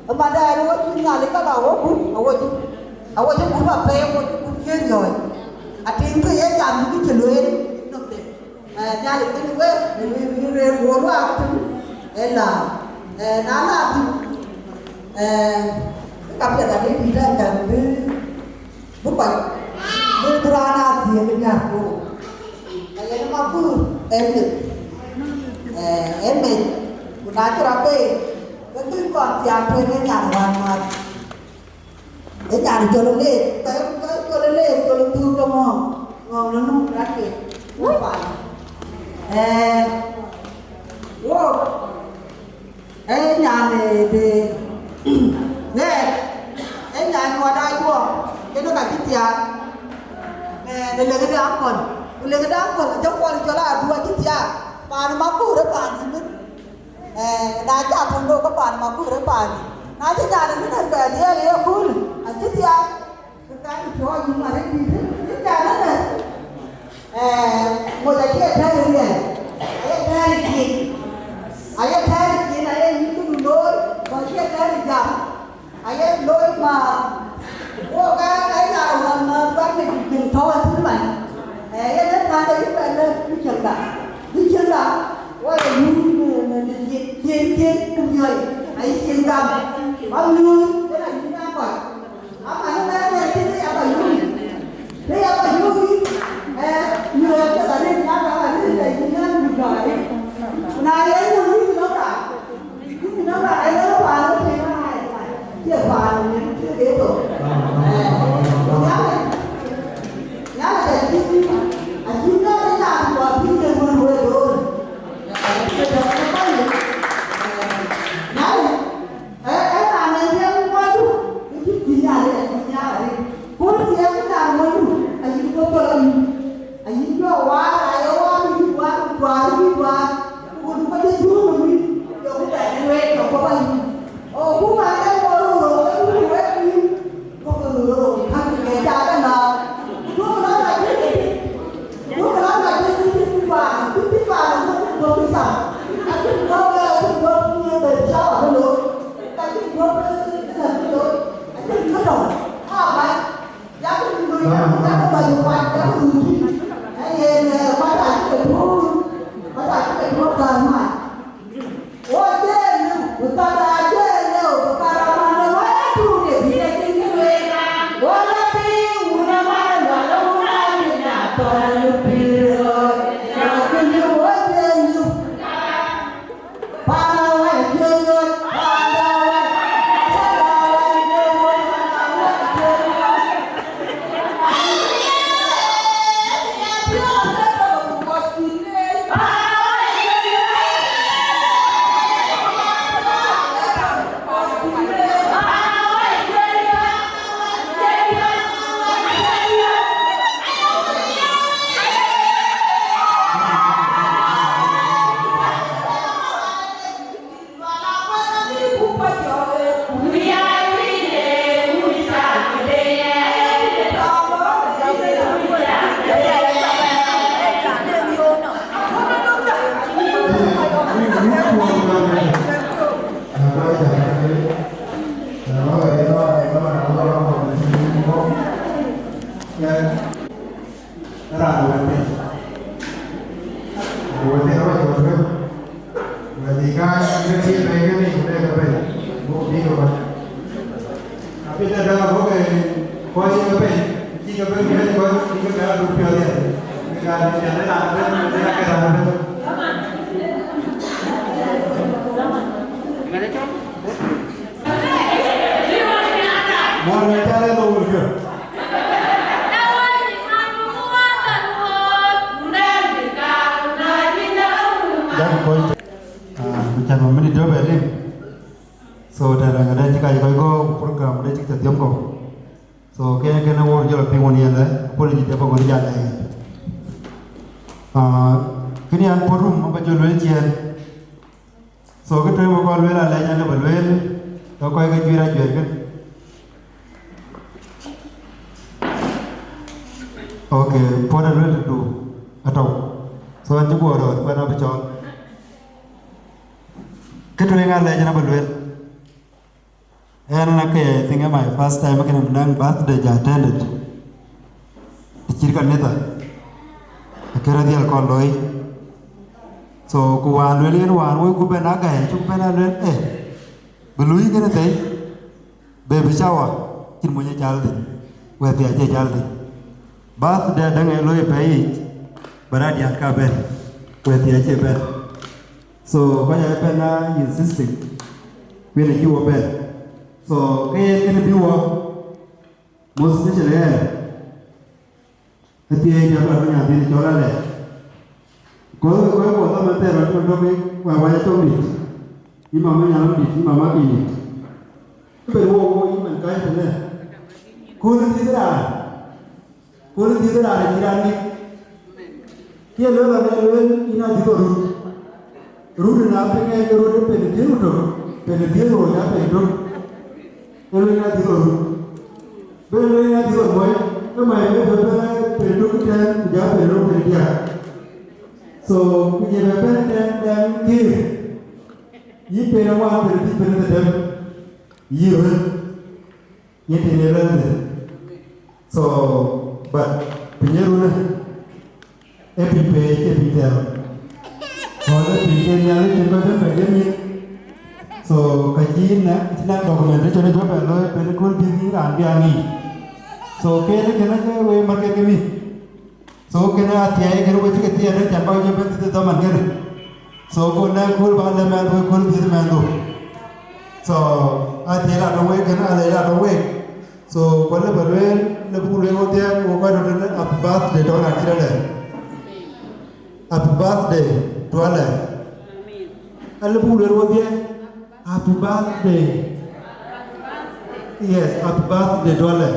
Ë ma diäär wok cï Nhialic ka la wok gup, awok cï, awok cï gup apɛi, awok cï gup cï riɔ̈ɔ̈c. Atïŋ ke ye jam bï cï lueel, nɔm de. Eh, Nhialic kënë wek, në wëi wëi rëër wok luaak tïŋ, ë la, eh, na la bï, eh, ka piɛth adï dït acan bï, bï kɔc, bï, bï raan a thiëëk ë diäär ku. Ka yen Makur ë meth, eh, ë meth, ku na cï rɔt bei, ke bï kɔn thiaak tueŋ ë nyan wään mäth. Ë nyan jɔl leec, ka, ka jɔl leec, jɔl dhuk ke ŋɔ̈ɔ̈ŋ, ŋɔ̈ɔ̈ŋ në nu rat ke, wo pan. Eh, wo, ë nyan, eh, de, ne, ë nyan nyuɔɔt aa juɔk, kene ka cï thiaak. Eh, de lëkë de akɔl, ku lëkë de akɔl, jɔ kuɔl jɔl aa duɔ̈ cï thiaak, pan Makur ë pan yïn. Eh, na ca tɔ̈ ndo ke pan Makur ë paani. Na cï nyan ë mïnën bɛ liɛɛl ë yekööl, acï thiaak, ke ka cï piɔ̈ɔ̈c yï mat ë dït, cï nyan ënë. Eh, moc acie tɛ̈ɛ̈r ë riɛl, aye tɛ̈ɛ̈r ë cin. Aye tɛ̈ɛ̈r ë cin, aye yïn këdu looi, ku acie tɛ̈ɛ̈r ë jam. Aye looi ma, wo ka, ka ya wan ma ban ne cin tɔ̈ wan tït man. Eh, ye ne ka de yï bɛ le, bï cin da. Bï cin da. Wo ye yum ne, ne, ne, cin, cin, cin, ku yoi. Ai cin gam. Ba yum, ye na yum na kɔc. Ama ne mɛ ne cin ya ba yum. Ne ya ba yum. Eh, yum ya ka rin na ka rin da yum na yum da. Na ye yum na ka. Ayï jɔ waar, aye waar, yï waar, kuar, yï waar, ku du ka cï cuŋ në wïc, jɔ ku bɛ̈n ë wɛ̈ɛ̈t, jɔ ku bä yï. O, ku man ë wɔ röör, röör, röör, wɛ̈ɛ̈t yï, ku ke röör, röör, ka cï kë ca bɛ lɔ. Duökï lɔ la cï, duökï lɔ la cï, cï, cï, cï paan, cï, cï paan, ku cï duökï cam. Acï duökï, acï duökï, cï bɛ cam abï looi. Ka cï duökï, cï duökï looi. Acï duökï tɔ̈u. Aa, bä. Raan wɛ̈t piny. Wɛ̈t piny awäc wɛ̈t wëu. Wɛ̈t dhil kääc, ke cï pɛ̈i ke nin ku dek ke pɛ̈i. Buk bï ke kɔc. Abï dɛ däŋ abɔ̈ ke kɔc cï ke pɛ̈i. Cï ke pɛ̈i, ku dek kɔc cï ke pɛ̈i abuk piɔ̈ɔ̈th yɛn. Ke ka nin cän ë raan ëbɛ̈n, ke raan ëbɛ̈n. Ŋɛ̈t ë cɔl. Mɔ̈r në cä lɛ̈k lɔ wëlkë. Jakï kɔc. Ah, ku cän minit tɔ̈ bɛ lim. So, tɛ̈dɛ̈ŋ adɛ cï kac kɔc gɔ̈k, program adɛ cï cä dhiɔm kɔ̈u. So, kënë kënë wok jɔl piŋ wën yɛn lɛ, apology de bä ŋɔn jal lɛ. Ah, kënë an, puɔt rum abä jɔl lueel ciɛɛn. So, kë tueŋ bä kɔn lueel alɛc an, lë bä lueel, ke kɔc ke juëër ajuëër kën. Okay, puɔt alueel tëdu atɔ̈u. So, an cï guɔ röör, kuɛn abï cɔɔl. Kë tueŋ alɛc an, abä lueel. Ɣɛn, ake, I think, my first time akënë bï naŋ birthday ja attended. Të cït kanitha, akë rɔt dhiɛl kɔn looi. So, ku wään lueel yen wään woi ku bɛn agäi, cuk bɛn a lueel, eh, bï luui kënë thëi, baby shower, cïn mony ë cal thïn, wɛ̈t thii acie cal thïn. Birthday däŋ ee looi pɛ̈i yic, bä raan diäär ka bɛ̈n, wɛ̈t thii acie bɛ̈n. So, kɔc aa bɛ̈n aa insisting, ku yen acï wɔ bɛ̈n. So, ke yen kënë bï wɔ, most especially ɣɛn, athiëëc jɔt rɔt ke nyan thiin cɔl alɛ. Kɔc ke kɔc kuɔ dhaman thɛɛr rɔt cï man tɔ̈ ke wä wä cɔk dït. Yï mama nyan dït, yï mama piny dït. Ëbɛ̈n wɔ wɔ yï man kac tënë. Kööl ë dhiëth raan. Kööl ë dhiëth raan acï raan ŋic. Ke lueel rɔt, ee lueel yïn adhiëth ɣɔn rut. Rut ë na piŋ ŋɛc ke rot ë pen ë dhiëth ku tök, pen ë dhiëth ɣɔn ja pen tök. Ee lueel yïn adhiëth ɣɔn rut. Bɛ̈n lueel yïn adhiëth ɣɔn muɔc, ke mac bï bɛ̈n bɛ̈n pen tök ëtɛ̈ɛ̈n ku ja pen rou pen diäk. So, ku ye bɛ bɛ̈n ëtɛ̈ɛ̈n dɛm thiëër. Yï pen ë ŋuan, pen ë dhïc, pen ë dhëndëm. Yï röt. Yen tënë rɛ̈ɛ̈r thïn. So, but piny ë runë, ee piny peec, ee piny thɛɛr. Ɣɔn ee piny ke Nhialic cïn bä bɛ̈n bɛ jëm yen. So, ka cï nɛ, cï nɛ documentation ë jɔ bɛ looi, ben ë kööl bï raan bï a ŋic. So, kënë kënë ke wee mat ke ke mïth. So kënë athiɛɛi kënë we cï ke thiɛɛn ë cän bä jɔ bɛ̈n dhïth ë dhaman kënë. So ku nɛ̈ŋ kööl bä lë mɛnhdu, kööl dhiëth mɛnhdu. So athiɛɛi la dɔ̈ŋ wek kënë, alɛc la dɔ̈ŋ wek. So ku lë bä lueel, lë buk lueel wodhie, wo kɔc röt tënë, happy birthday to raan cï rɛ̈lɛ. Happy birthday to alɛ. Alë buk lueel wodhie, happy birthday. Yes, happy birthday to alɛ.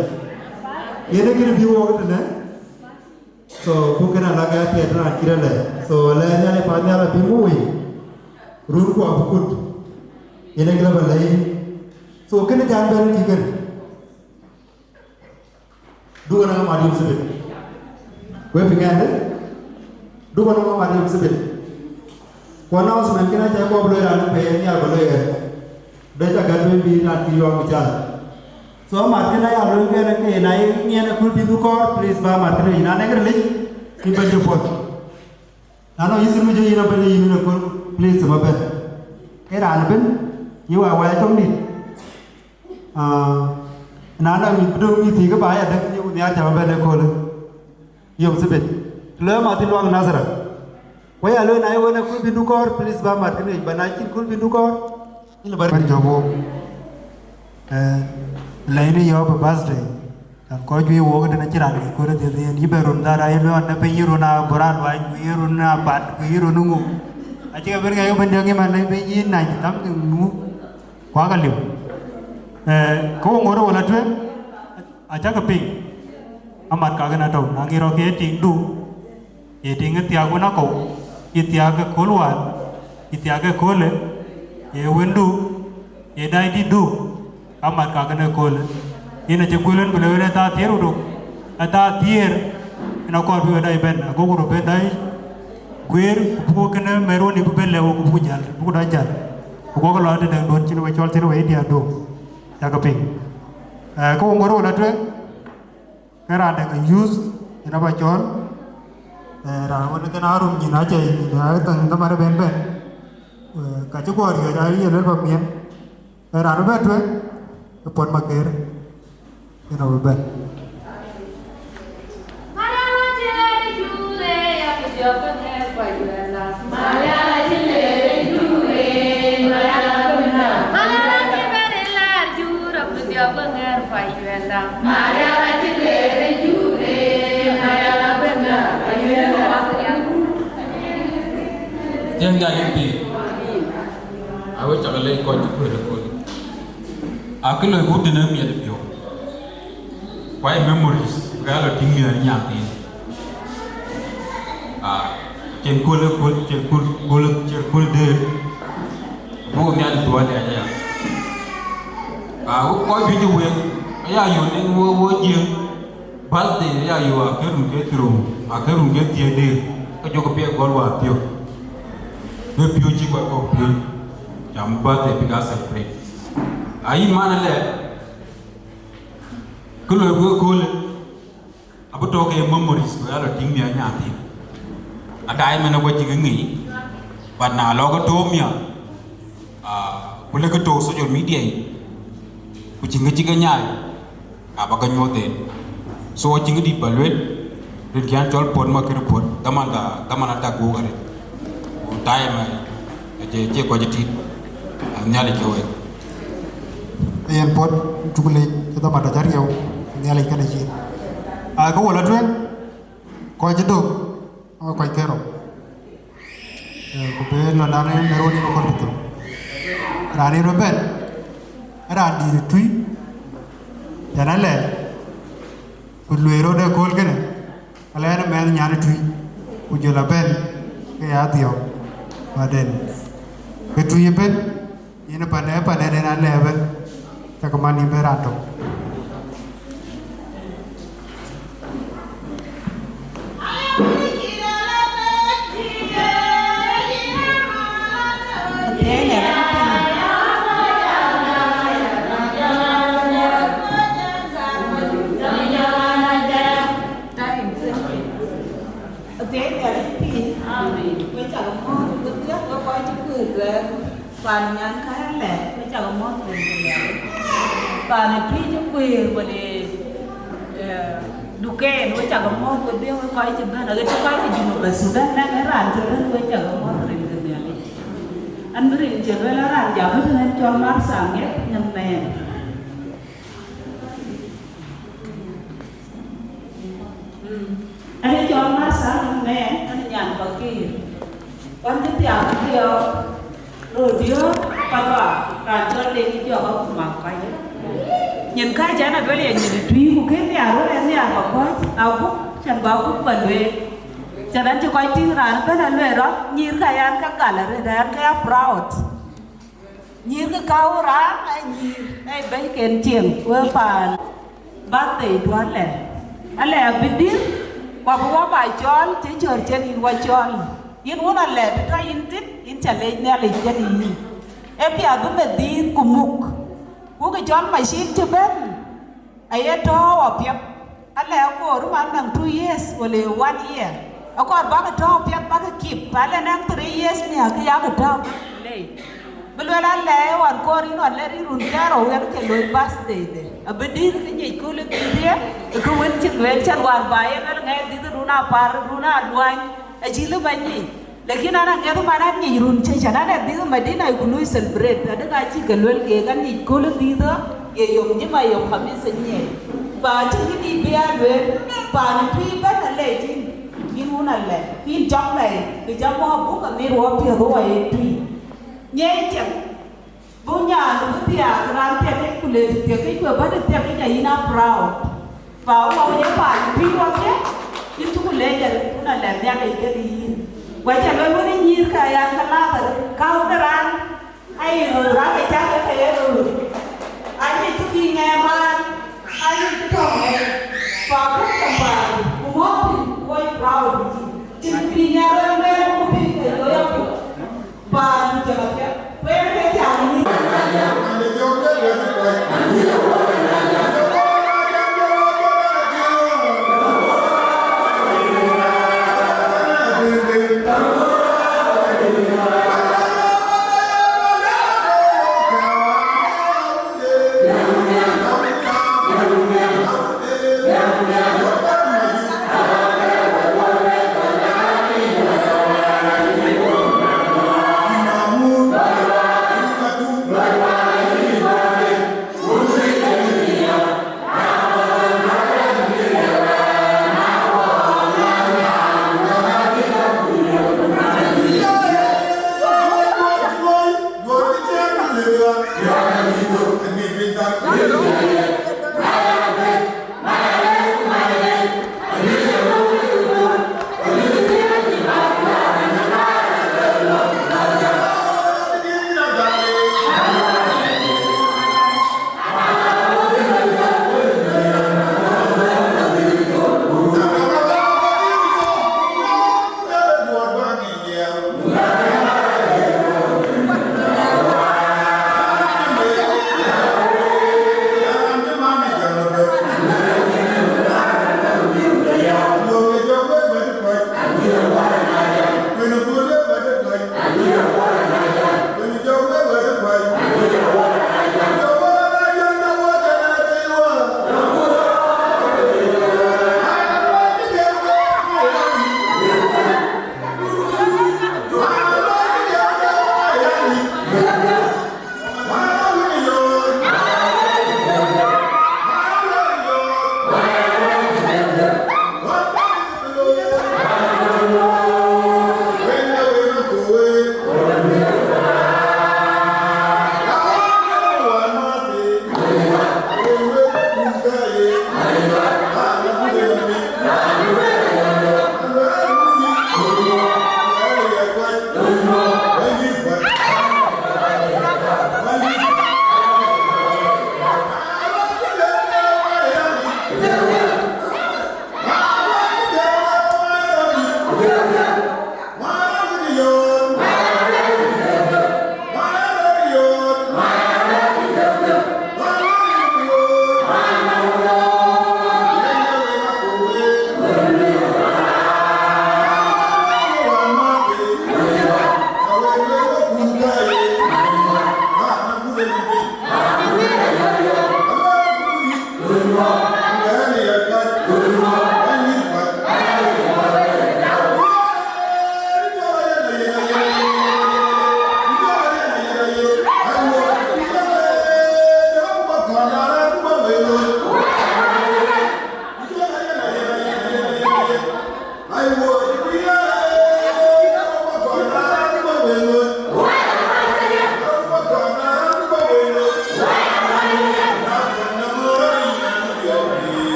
Yen ë kënë bï wok tënë. So ku kënë ala ke athiɛɛi raan cï rɛ̈lɛ. So lɛɛr Nhialic, pan nhial abï muk wei, run ku abï kut, yen ë gilë bä lɛ̈i. So kënë can bɛ̈n kï kën. Dukë na mat yom thibit. Wek piŋ ɛn dë? Dukë na mat yom thibit. Ku announcement kënë acä kɔp loi raan ë pɛɛi nhial bä loi ɣɛn. Dec agät wën bï raan cï yɔ̈ɔ̈k bï cath. So amat kënë aya lueel kɛn ke na ye ŋiɛn ë kööl bï du kɔɔr, please, bä mat kënë yic. Na nɛ̈k rilic, yïn bɛ̈ny de puɔ̈th. Na nɔŋ yï thïn mi jɔ yïn abɛ̈n de yïn ë kööl, please, thïm abɛ̈n. Ee raan ëbën, yï wä wä cɔŋ dït. Ah, na nɔŋ mïth bï döŋ mïth thii, ke bä ya däk, yï ku nhiaar cam abɛ̈n ë köölë. Yom thibit. Lɔ mat thïn luaŋ Nadhara. Waya lueel, na ye wen ë kööl bï du kɔɔr, please, bä mat kënë yic, bä na cïn kööl bï du kɔɔr, yïn lë bä rɛ̈ɛ̈r jɔk wok. Eh, lɛ̈i në yɔ̈ɔ̈p ë birthday. Kan kɔc juëc wok tënë cï raan kï kööl ë dhiëth yen, yï bɛ run dhar, ayï luɔn në piny, yï run a bɔ̈ raan luany, ku yï run a pat, ku yï run ë ŋu. Acï ke bɛ̈n ŋɛk ëbɛ̈n diäk yï man lɛ̈i piny yïn nany, dhamkï ŋu. Kuak aliu. Eh, ke wo ŋoot ë wo la tueŋ, acäkï piŋ. Amat kakën atɔ̈u, na ŋic rɔt ke ye tiŋdu, ye tiŋ ë thiaak wën akɔ̈u, ye thiaak ë kööl wään, ye thiaak ë köölë, ye wëndu, ye daai dïtdu, amat kakën ë köölë. Yen acï guël wën ku le wën ë thaa thiëër ku tök, ë thaa thiëër, yen akɔɔr bï wën daai bɛ̈n, agoku röt bɛ̈n daai guëër, ku buk kënë mɛ̈r wën ë bï bɛ̈n lɛ̈k wok, ku buk jäl, buk daai jäl. Ku guɔkï lɔ tëdɛ̈ŋduön cïn we cɔl thïn we yï diäärdu. Yakë piŋ. Eh, ke wo ŋoot wo la tueŋ, ke raan dɛ̈ ke youth, yen abä cɔɔl. Eh, raan wën kën aa rum nyin acä nyin aa thäŋ dhaman ëbɛ̈n bɛ̈n. Eh, ka cï guɔ riɔ̈ɔ̈c aa ye luel bä miɛn. Eh, raan ëbɛ̈n tueŋ, ë Puɔt Maker, yen abï bɛ̈n. Mariana cï bɛ̈n ë lar jur, abï dhiɔp ke ŋɛ̈ɛ̈r kuac. Thiëëŋ ya yïn pïïr, awek cak lec kɔc cï kuëër ëkööl. Akë loi ku tënë miɛt piɔ̈u, ku aa memories, ku ya lɔ tïŋ miɛt nyan thiin. Aa, cïn kööl ë kööl, cïn kööl, kööl, cïn kööl dëër, buk Nhialic dhuɔ̈k aya. Aa, kɔc juëc ë wek, aya yöök nin wo, wo Jiëëŋ. Birthday aya yöök akë run ke thiërrou, akë run ke thiëër dëër, ke jɔkï piɛth gɔl wäär thiök. Bï piööc cï kɔc kɔ̈k piööc, cam birthday bïk a celebrate. Ayï man ëlɛ, kë loi ku ëköölë, abï tɔ̈ ke memories, ku ya lɔ tïŋ miɛt nyan thiin. Adaai mɛn awä cï ke ŋic, but na lɔ ke tɔ̈ miɛt, aa, ku lek ke tɔ̈ social media yic, ku cïn ke cï ke nyaai, aba ke nyuɔɔth en. So acïn këdït ba lueel, rin kian cɔl puɔt ma kën puɔt, dhaman da, dhaman ada guuk arëët. Ku time, eh, acie, acie kɔc ë tit, eh, Nhialic ke wek. Yen puɔt, cuk leec, cï dhaman da cä riɛu, Nhialic kënë cï. Aa, ke wɔ lɔ tueŋ, kɔc cï dök, aa, kɔc kerou. Eh, ku bï lɔ nan en ë rɔt ë kɔn bï thök. Raan en rɔt bɛ̈n, raan dïït ë tui, tɛ̈n alɛ, ku lueel rɔt ë kööl kënë, alɛ ɛn ë mɛnh nyan ë tui, ku jɔl a bɛ̈n ke ya dhiɔ̈k, baden ke tui ëbën, yen ë pan, ë pan en en alɛ ëbën, ke ke man yïn bï raan tök. Amen. Pan nyan ka lɛ, we cak mɔ̈th rin ke Nhialic. Pan ë tui cï kuëër wala, eh, duken, we cak mɔ̈th wedhie, we kɔc cï bɛ̈n, aɣet cï kɔc ke Junub Thudan, lɛ̈k ë raan cï bɛ̈n, we cak mɔ̈th rin ke Nhialic. An bï rin cï lueel an raan jam ëtënë cɔl Martha Aŋeth nyin mɛɛn. Ënë cɔl Martha, ënë mɛɛn, ënë nyan Pakëër. Wan cï thiaak thiɔ̈ɔ̈k, röt diöör, ka luaak, raan cɔl Deŋ Jɔk, aku mak kɔc. Nyin kääc ɛn aduel ya nyin ë tui, ku kën nhiaar wën ɛn nhiaar ba kɔ̈ɔ̈c, agup, cän ba gup ba lueel. Cän ɛn cï kɔc tïŋ raan ëbɛ̈n alueel rɔt, nyïïr ka yan ke gal arëët, yan ke ya proud. Nyïïr ke käu raan, ee nyïïr, ee bɛ̈nyken cieŋ, wek paan birthday duɔ̈n lɛ. Alɛ abï dïr, ku abï wä ba cɔɔl, cï cɔ̈r cen yïn wä cɔɔl. Yïn wun alɛ bï tɔ yïn thïn, yïn ca leec Nhialic jël yïn. Ee piath bï meth dhiith ku muk. Ku kë cɔl macin cï bɛ̈n, aye tɔ̈ɔ̈u apiɛth, alɛ akoor man nɔŋ two years wala one year. Akɔɔr bäkï tɔ̈ɔ̈u apiɛth, bäkï keep, alɛ nɔŋ three years miäk kë yakï tɔ̈ɔ̈u. Lei. Bï lueel alɛ wan koor yïn wan lɛ̈r yïn run karou yen ke loi birthday de. Abï dïït kë nyic kööl ë dhiëth ye, ë kë wën cï lueel cän wään ba ye lueel ŋɛk dhiëth run apar, run aluany, acï lëu ba nyic. Lakin an aŋiɛth man an nyic run cë cän an ë dhiëth Madina ku lui celebrate, adï ka cï ke lueel keek an nyic kööl ë dhiëth ë, ye yom jima yom khamis ë nyiɛɛc. Pa cï këdï bï a lueel, paan ë tui bɛ̈n alɛc yïn, yïn wun alɛc, yïn cɔk lɛc, bï jam wä buk amir wä piɛth wä ye tui. Nyiɛɛc cɛk. Buk nyan bï thiaak raan thiɛkic ku le thiɛkic ku ë bäny thiɛkic ayïn a proud. Pa wä ye paan piny wä ke, yïn cï ku leec arëët, kun alɛ̈th Nhialic kek yïn. Ku acä lueel wën ë nyïïr ke ayan ke lath arëët, käu ke raan, aye röör, raan ke cak ke ye röör. Aye cï bï ŋɛɛr maan, aye cï tɔ̈ ŋɛɛr. Pa buk ke paan, ku ŋɔ̈ɔ̈th piny, ku wä ye proud yïn. Cïn bï ŋɛɛr raan mɛɛr ku piny ke looi apuɔ̈th.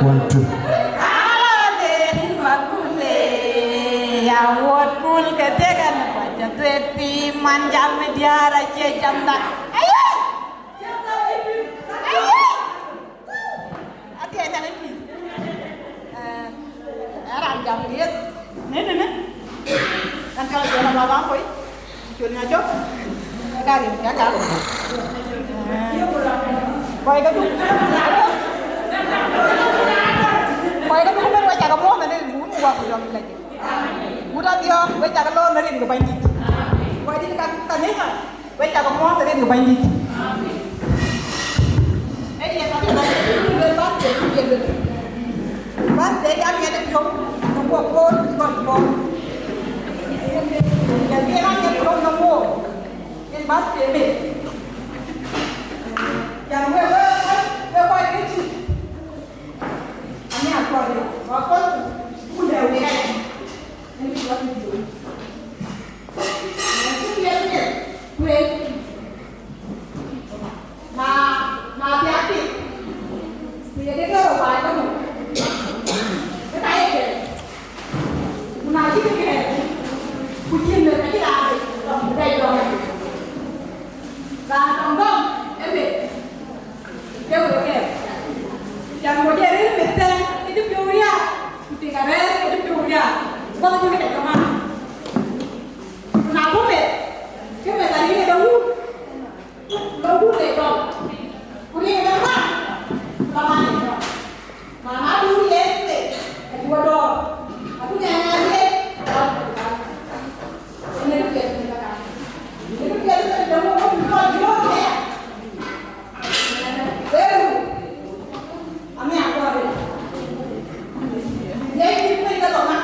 One, two. Ya wuɔ̈t kul ke thek ɛn kuac ca thuet piny man jam ë diäär acie jamda. Aye! Aye! Adhiɛ nɛn ë pïïr. Eh, eh, raan jam lieth. Në, në, në. Kan kala jɔl ama bä koi. Col nya cök. Ka rin ka kal. Eh, kɔc ke duk. Kɔc ke duk bɛ̈n wek cak muɔ̈ɔ̈th në rin wun wak jɔl ka jël. Wut Adhiɔ̈k wek cak loor në rin ke Bɛ̈nydït. Kɔc dït ka kanitha. Wek cak muɔ̈ɔ̈th rin ke Bɛ̈nydït. Ee yen ka piɛth aye luel birthday ku ye luel. Birthday jam yen ë piɔ̈u, ku guɔ koor ku gɔl piɔ̈u. Yen yen aye piɔ̈u në wook. Yen birthday me. Jam wek, wek, wek kɔc ke cï. Ani akɔɔr, wa kɔc ku lɛ̈u wek. Ke wek kɛ̈ɛ̈k. Can ku jɔ rëër meth thɛɛr ke cï piɔ̈u riääk, ku tik arɛ̈ɛ̈r ke cï piɔ̈u riääk, wäth cï këdë kamaan. Ku na bɔ̈ meth, ke meth arëër ë dɔ̈ŋ wun, dɔ̈ŋ wun le dɔ̈ŋ, ku riëëc ë dɔ̈ŋ ŋuan, ku kamaan ë dɔ̈ŋ. Mama du yen meth, acï wä dɔ̈ɔ̈r, aku ŋɛn ŋɛn riëëc, ku dɔ̈ŋ. Ënë kë piɛth ënë ka kan. Ënë kë piɛth ënë dɔ̈ŋ wun, ku dɔ̈ŋ, ku dɔ̈ŋ aya. Ami akɔɔr. Ye cït piny ke lɔ ŋa?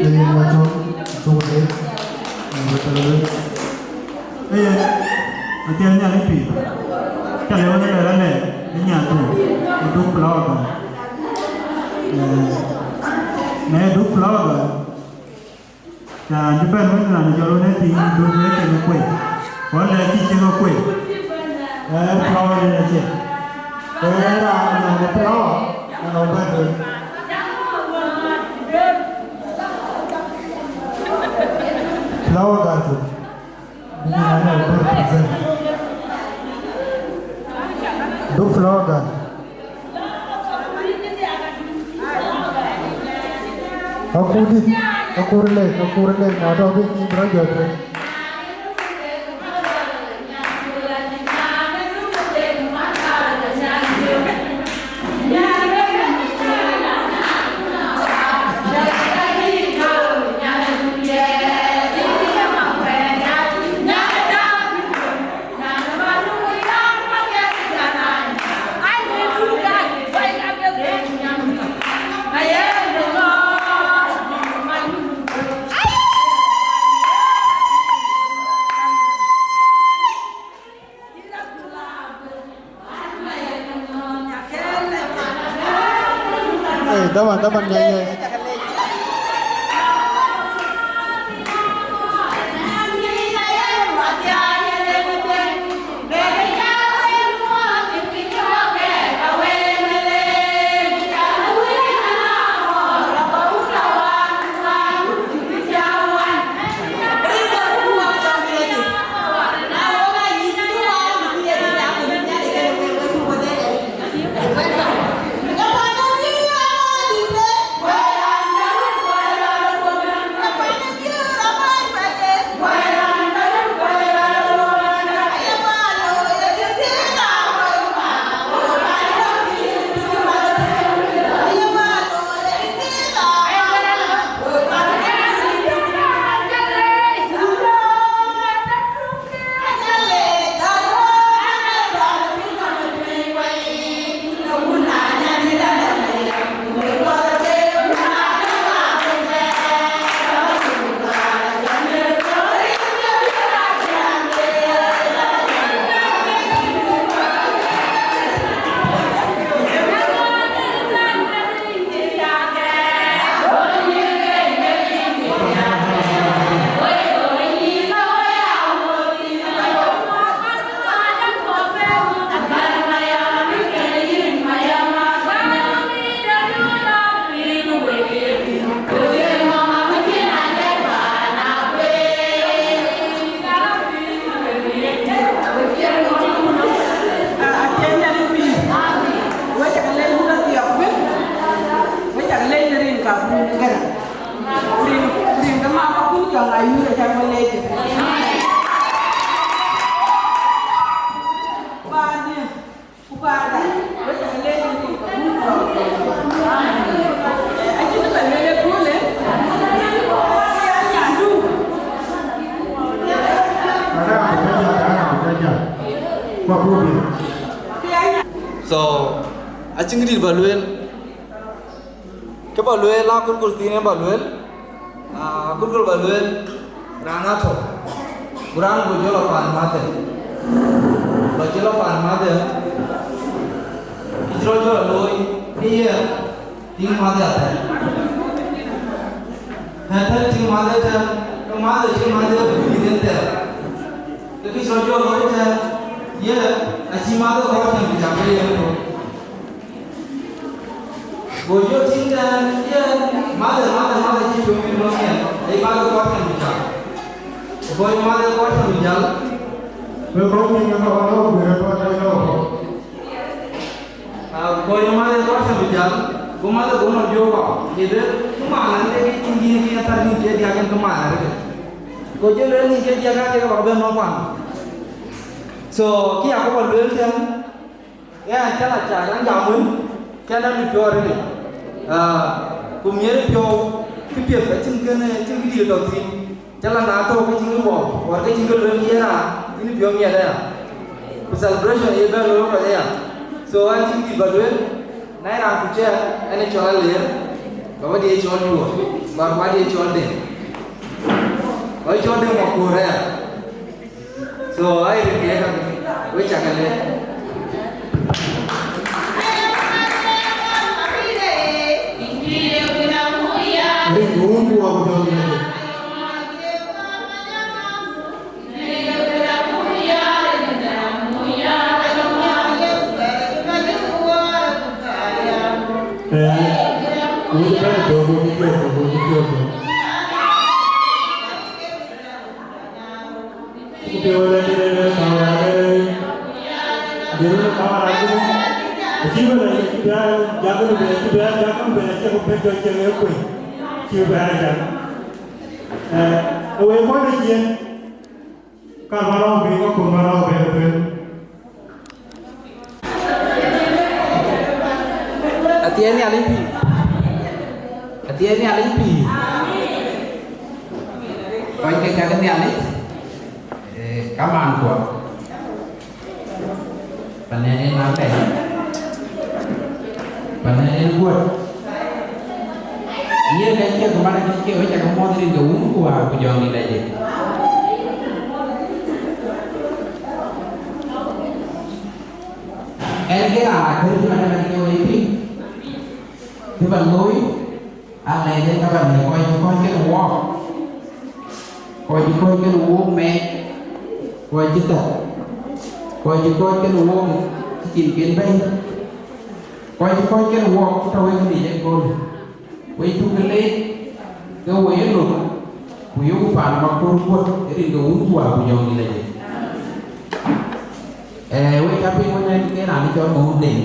Ee, wacok, cuk de, ee, wacok de. Ee, athiɛɛn nhial ë pïïr. Ca lëu në lɛ̈ɛ̈r alɛ, ë nyan du, ë duk flower girl. Ee, në duk flower girl. Raan cï bɛ̈n wën, raan jɔl wën ë thiin, du wën ë cï ke kuec. Wën lɛ cï cï ke kuec. Ee, flower girl acie. Ee, raan, raan ë flower, raan ë bɛ̈n wën. Flower girl tök. Bï nyan ë bɛ̈n present. Du flower girl. Akurdït, akur lek, akur lek, na tɔ̈ bï nyin bï rɔt jɔt. Ei, taban, taban, ya, ya. Wek cak leec në rin ka bun gɛ̈n. Rin, rin ke mama kun jɔŋ ayuur aca wek leec. Paandiɛ̈, ku paanda, wek cak leec në rin ka bun jɔŋ. Acïn bɛ lueel ë köölë, ya nyandu. So, acïn dït ba lueel. Kë ba lueel, akurkur thiin ë ba lueel, aa, akurkur ba lueel, raan atɔ̈, ku raan bï jɔl a paan mäthë, lɔ cï lɔ paan mäthë, kë cï rɔt jɔl a looi, ke ye tïŋ mäthë athɛɛr. Na tɛ̈n tïŋ mäthë ëtɛ̈ɛ̈n, ke mäthë cï mäthë bï mïth en thɛɛr. Ke kë cï rɔt jɔl a looi ëtɛ̈ɛ̈n, ye acï mäthë kɔc cam bï cam ke yen tök. Go jɔ tïŋ tɛ̈ɛ̈n, yen, mother, mother, mother, cï tueŋ bï lɔ Kɔc math ë kɔc tɔ̈ bï jäl. Wek kɔc piŋ ke kɔc lɔ ku rɛ̈t kɔc kɔc lɔ. Ah, kɔc math ë kɔc tɔ̈ bï jäl. Ku math ë ku nɔm jɔ̈ɔ̈k wa. Ye luel, ku man arëët ke cïn dïït ke thar nïn ke diäk en ku man arëët. Ku jɔ luel nïn ke diäk ake ke bä bɛ̈n nɔm kuan. So, kë ya ku bä luel tɛ̈n, Ɣɛn cä la cac an jam wën, cä la mit piɔ̈u arëëtë. Ah, ku miɛt piɔ̈u cï piɛth acïn kënë, acïn këdït tɔ̈ thïn. Cä la na tɔ̈u ke cïn kë wɔ, wär ke cïn kë lueel ke ye raan, yïn piɔ̈u miɛt aya. Ku celebration ye bɛ̈n looi kɔc aya. So, an cïn dït bä lueel, na ye raan ku cɛ, ɛn ë cɔl Aleer, bä wä dië cɔl Juɔ̈ɔ̈r, bä wä dië cɔl Deŋ. Wä cɔl Deŋ Makuɔ̈r aya. So, ai rin ke ka, we cak a le. Rin wun ku wa ku dɔm ya. Eh, we cak a dɔm, we cak a dɔm, we cak a dɔm. Athiɛɛi Nhialic pïïr. Athiɛɛi Nhialic pïïr. Kɔc ke cak Nhialic, eh, kamaan kuɔ. Panë en alɛɛc. Panë en guɔ̈t. Yen ka cie ku man ka cie wek cak muɔ̈th rin ke wun ku wäär ku jɔŋdït lɛc. Ɛn ke raan akër cï man ëmɛn ke wek piŋ, cï bä looi, alɛɛc en ka bä lɛ̈k kɔc cï kɔ̈ɔ̈c kenë wook, kɔc cï kɔ̈ɔ̈c kenë wook mɛɛc, kɔc cï thäk, kɔc cï kɔ̈ɔ̈c kenë wook cï cinken bɛ̈i, kɔc cï kɔ̈ɔ̈c kenë wook cï tɔ̈ wek këdï ëköölë. Wek cuk ke leec, ke wo ye lok, ku yoku paan Makuɔ̈r guɔ̈t, rin ke wun ku wäär ku jɔŋdït lɛc. Eh, wek cä piŋ wën ɛn ke raan cɔl Maun Deŋ.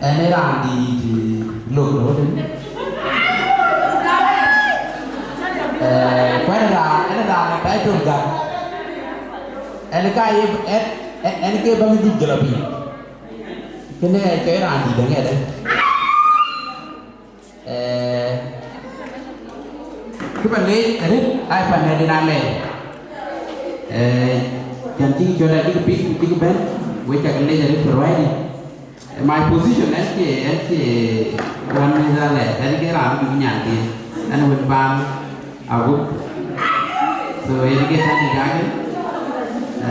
Ɛn ë raan dïït lok në wëdën. Eh, ku ɛn ë raan, ɛn ë raan ë title gak. Ɛn ka ye, ɛn, ɛn, ɛn ke bäŋ jup jɔl apiny. Kënë ë cɔl raan dïït aŋɛɛt ë. Eh, kë bä leec arëët, ai pan nɛ̈t en alɛɛc. Eh, cän cïk cɔl acïk piŋ ku cïk bɛ̈n, wek cak leec arëët kë ruaacdï. Eh, my position ɛn cie, ɛn cie ɣɔn mïth alɛɛc, ɛn ke raan bï nyan thiin, ɛn wën paan agup. So, yen ke tɛ̈n ë kakë.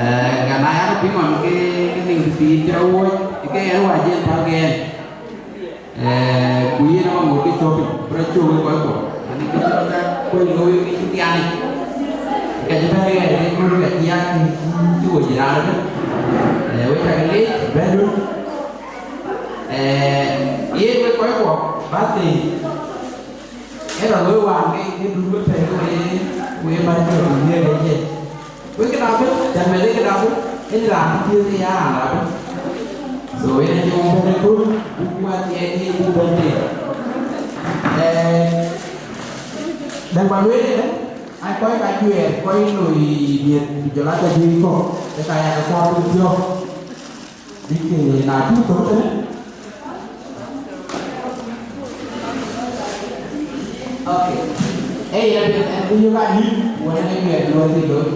Eh, ka na yak piŋ ɣɔn ke, ke nïŋ thiin cï rɔt wuɔ̈c, ke ɛn wäc yen päl ke ɛn. Eh, ku yen aba ŋot ke cɔ̈k piny, bï rɔt cöök wek kɔc kuɔ. Ani ke cï rɔt kuɔny looi ke cï thianic. Ka cï bɛ̈n ɣɛɛr ke kööl ka cï yak cï, cï wo cï raan ëbɛ̈n. Eh, wek cak leec, bɛ̈ndu. Eh, yen wek kɔc kuɔ, birthday. Ë rɔt looi wään ke, ke dun wek pɛ̈i ke we, we bäny ke rɔt nhiëër ke ye. Wek këda bï, cän mɛt ë këda bï, ë raan cï piëth ë ya raan da bï. So, yen acï wok bɛ̈n ëkööl, buk wäth ye ye buk bɛ̈n tëë. Eh, dɛ̈ŋ ba lueel ënë, aa kɔc ka juɛɛr, kɔc loi miɛt, ku jɔl aa kɔc juëc kɔ̈k, ke ka yak kɔɔr bï thiɔ̈k. Bïk, eh, na cuk thök tënë. Okay. Ee, yen apiɛth, ɛn bï yök ayï, wën ë ke juɛɛr luɔi thïn looi.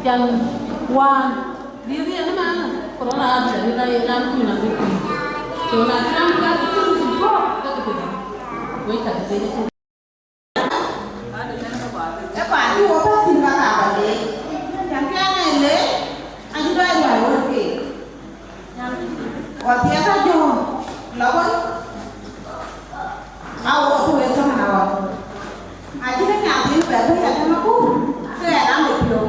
Can wään. Bï riɛl ëmɛn, corona abï la, bï la yen an kuc na bï kuc. So na cï raan kat cï kuc bɔ̈, ke ke tëde. Wec kat tëde. Ë paan cï wo bɛ̈n thïn ka ka ba leec. Can ke an ë leec, acï dɔc luɔi wek keek. Ɣɔn thiɛɛk ka jɔ̈ɔ̈k, lɔ wek. Awo, ku wek kämën awa. Acï ke nyan thiin bɛ bɛ̈i atɛ̈n apuur, ke ɣɛn a mit piɔ̈u,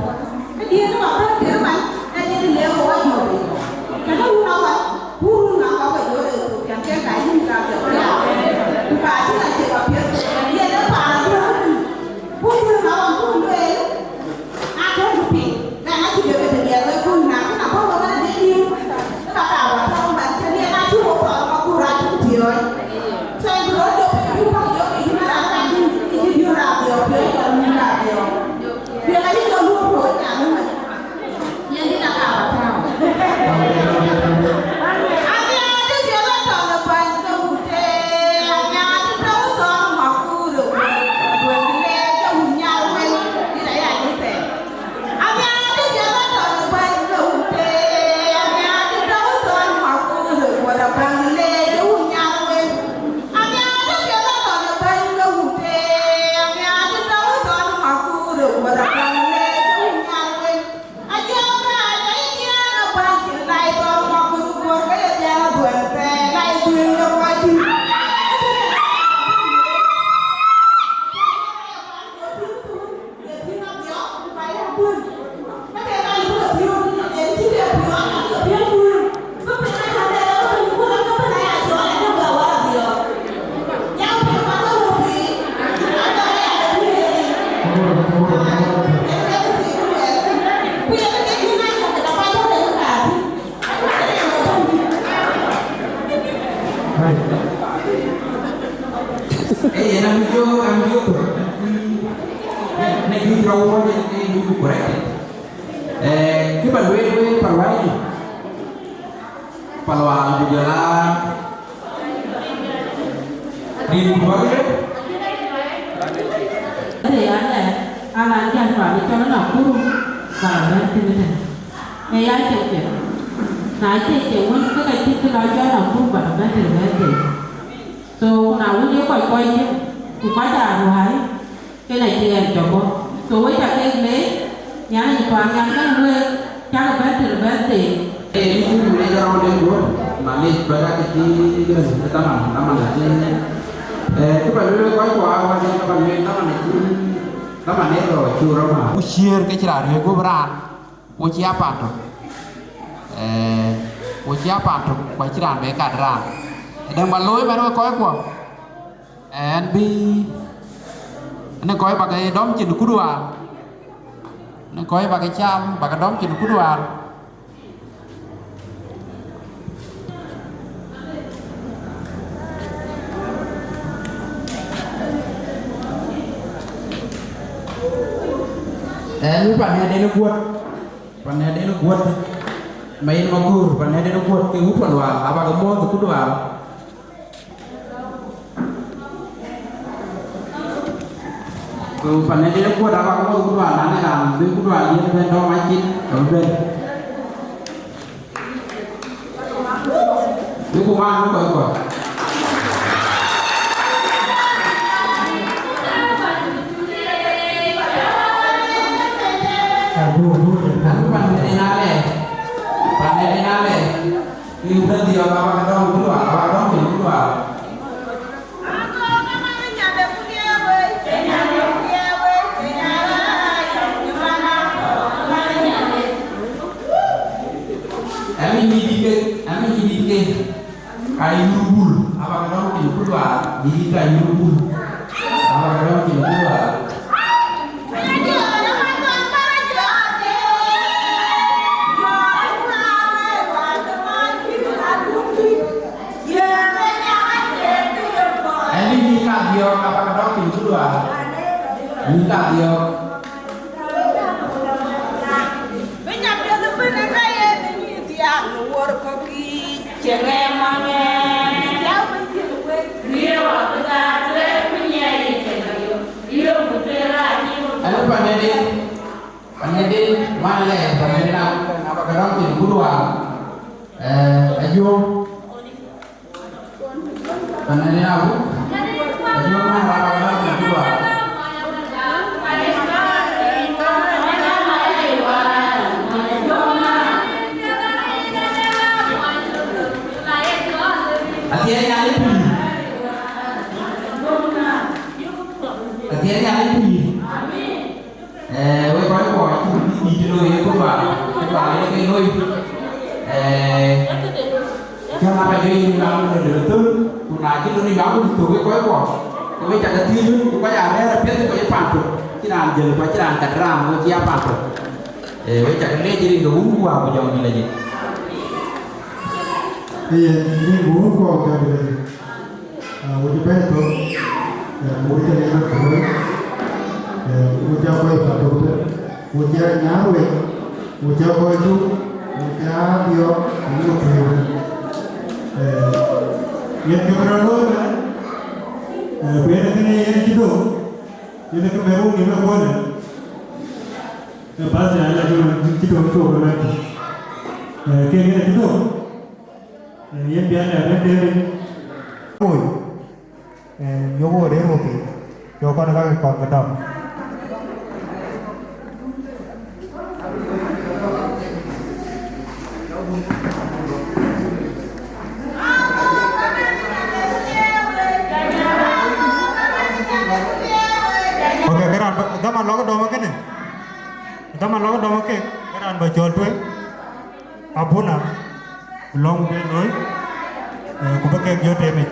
Hey, and I'm your, I'm your, na juëc rɔt wɔ yen ke yï ku correct. Eh, kë ba lueel wek Palual, Palual ku jɔl a rin ku bäk rëër. Ade ya lɛ, ala jal pa ni cɔl Nakuru, ba bɛ̈n tënë tɛ̈n. Ee ya cek cek. Na cek cek wën ke ka cït kë lɔ jɔl Nakuru ba bɛ̈n tënë bɛ̈n tënë. So, ku na wën ye kɔc kɔc cï, ku kɔc aa ruääi, ke na cï ɣɛn cɔk bɔ̈. So, wek ca kek leec, Nhialic paannhial kenë wek, cak bɛ̈n tënë bɛ̈n thëëi. Ee, yïn cï leec rɔt de guöp, malec, bɛ̈n ake cï gël, ë dhaman, dhaman acï. Ee, kë ba lueel kɔc kuɔ, aa wɛ̈t yen ka ba lueel dhaman acï, dhaman ë rɔt cï rɔt ma. Ku ciëër ke cï raan riëëc guöp raan, ku cï a pan tök. Ee, ku cï a pan tök, ku acï raan bɛ kat raan. Ë däŋ ba looi man wek kɔc kuɔ. Ɛn bï, në kɔc bä ke dɔm cin kuduaar, në kɔc bä ke cam bä ke dɔm cin kuduaar. Ɛn bï pan nɛ̈den ë guöt, pan nɛ̈den ë guöt, ma yen Makur, pan nɛ̈den ë guöt ke wut pan wäär, abä ke muɔ̈ɔ̈th kuduaar. Ku pan ë dɛ̈t kuɔ̈t abä ke muɔ̈th kuduaar, na de raan bï kuduaar yen bɛ̈n dɔm acin, ke bï bɛ̈n. Bï ku maan bï kɔc kɔ̈k. Adu, adu, adu. Pan ë dɛ̈t na lɛɛr, pan ë dɛ̈t na lɛɛr. Kë bï dhiɔ̈k abä ke dɔm kuduaar, abä ke dɔm piny kuduaar. Ɛmï nyïïdït ke, ɛmï nyïïdït ke, ka yï yur bul, abä ke dɔm piny kuduaar, nyïïdït ka yur bul, abä ke dɔm piny kuduaar. Ɛn bï nyïïn kadhiɔ̈k abä ke dɔm piny kuduaar. Nyïïn kadhiɔ̈k. Ɛn panɛden, panɛden, man lɛ, panɛden abä ke dɔm piny kuduaar. Eh, Ajuɔŋ. Panɛden abuk. Ajuɔŋ man rap abä dɔm piny kuduaar. Athiɛɛny Nhialic pïïr. Athiɛɛny Nhialic pïïr. Eh, wek kɔc kuɔ cï bï dït loi ë kuduaar, kuduaar ë ke loi. Eh, cäŋ aba jɔ yïn lam në thöl, ku na cï lon ë yam ku thök ë kɔc kuɔ, ke wek cakë thiëëc wën, ku kɔc aa rɛ̈ɛ̈r apiɛth ë kɔc ë pan tök, cïn raan jël ku acïn raan kat raan, ku cï a pan tök. Eh, wek cakë leec rin ke wun ku wäär ku jɔŋdït lajik. Ee, rin ke wun ku wäär ku jɔŋdït lajik. Ah, wo cï bɛ̈ɛ̈i thök, eh, wo cï rin thök, eh, wo cï a kɔc path thök ëbɛ̈n, wo cï a nyääŋ wei, wo cï a kɔc cuk, wo cï a biɔɔk, wo cï a thëëu. Eh, yen kë bï rɔt looi ëbɛ̈n, eh, ku yen kënë yen cï döŋ, yen kë bɛ̈n wo nïïm ë kuɔ̈në, eh, bas ya la jɔ cï döŋ cuk ëbɛ̈n. Eh, kek yen cï döŋ. Eh, yen bï alɛ̈k rɛ̈t dëër. Woi, eh, yök wo rëër wo piny, yök kɔn ka ke kɔn ke dɔm. Ok, ke raan ba, dhaman lɔk dɔm kënë. Dhaman lɔk dɔm ke, ke raan ba cɔl tueŋ. Abuna, ku lɔ̈ŋ bï looi, eh, ku bï kek jɔ temic.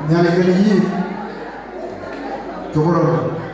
Nhialic kenë yïn. Cuk röt.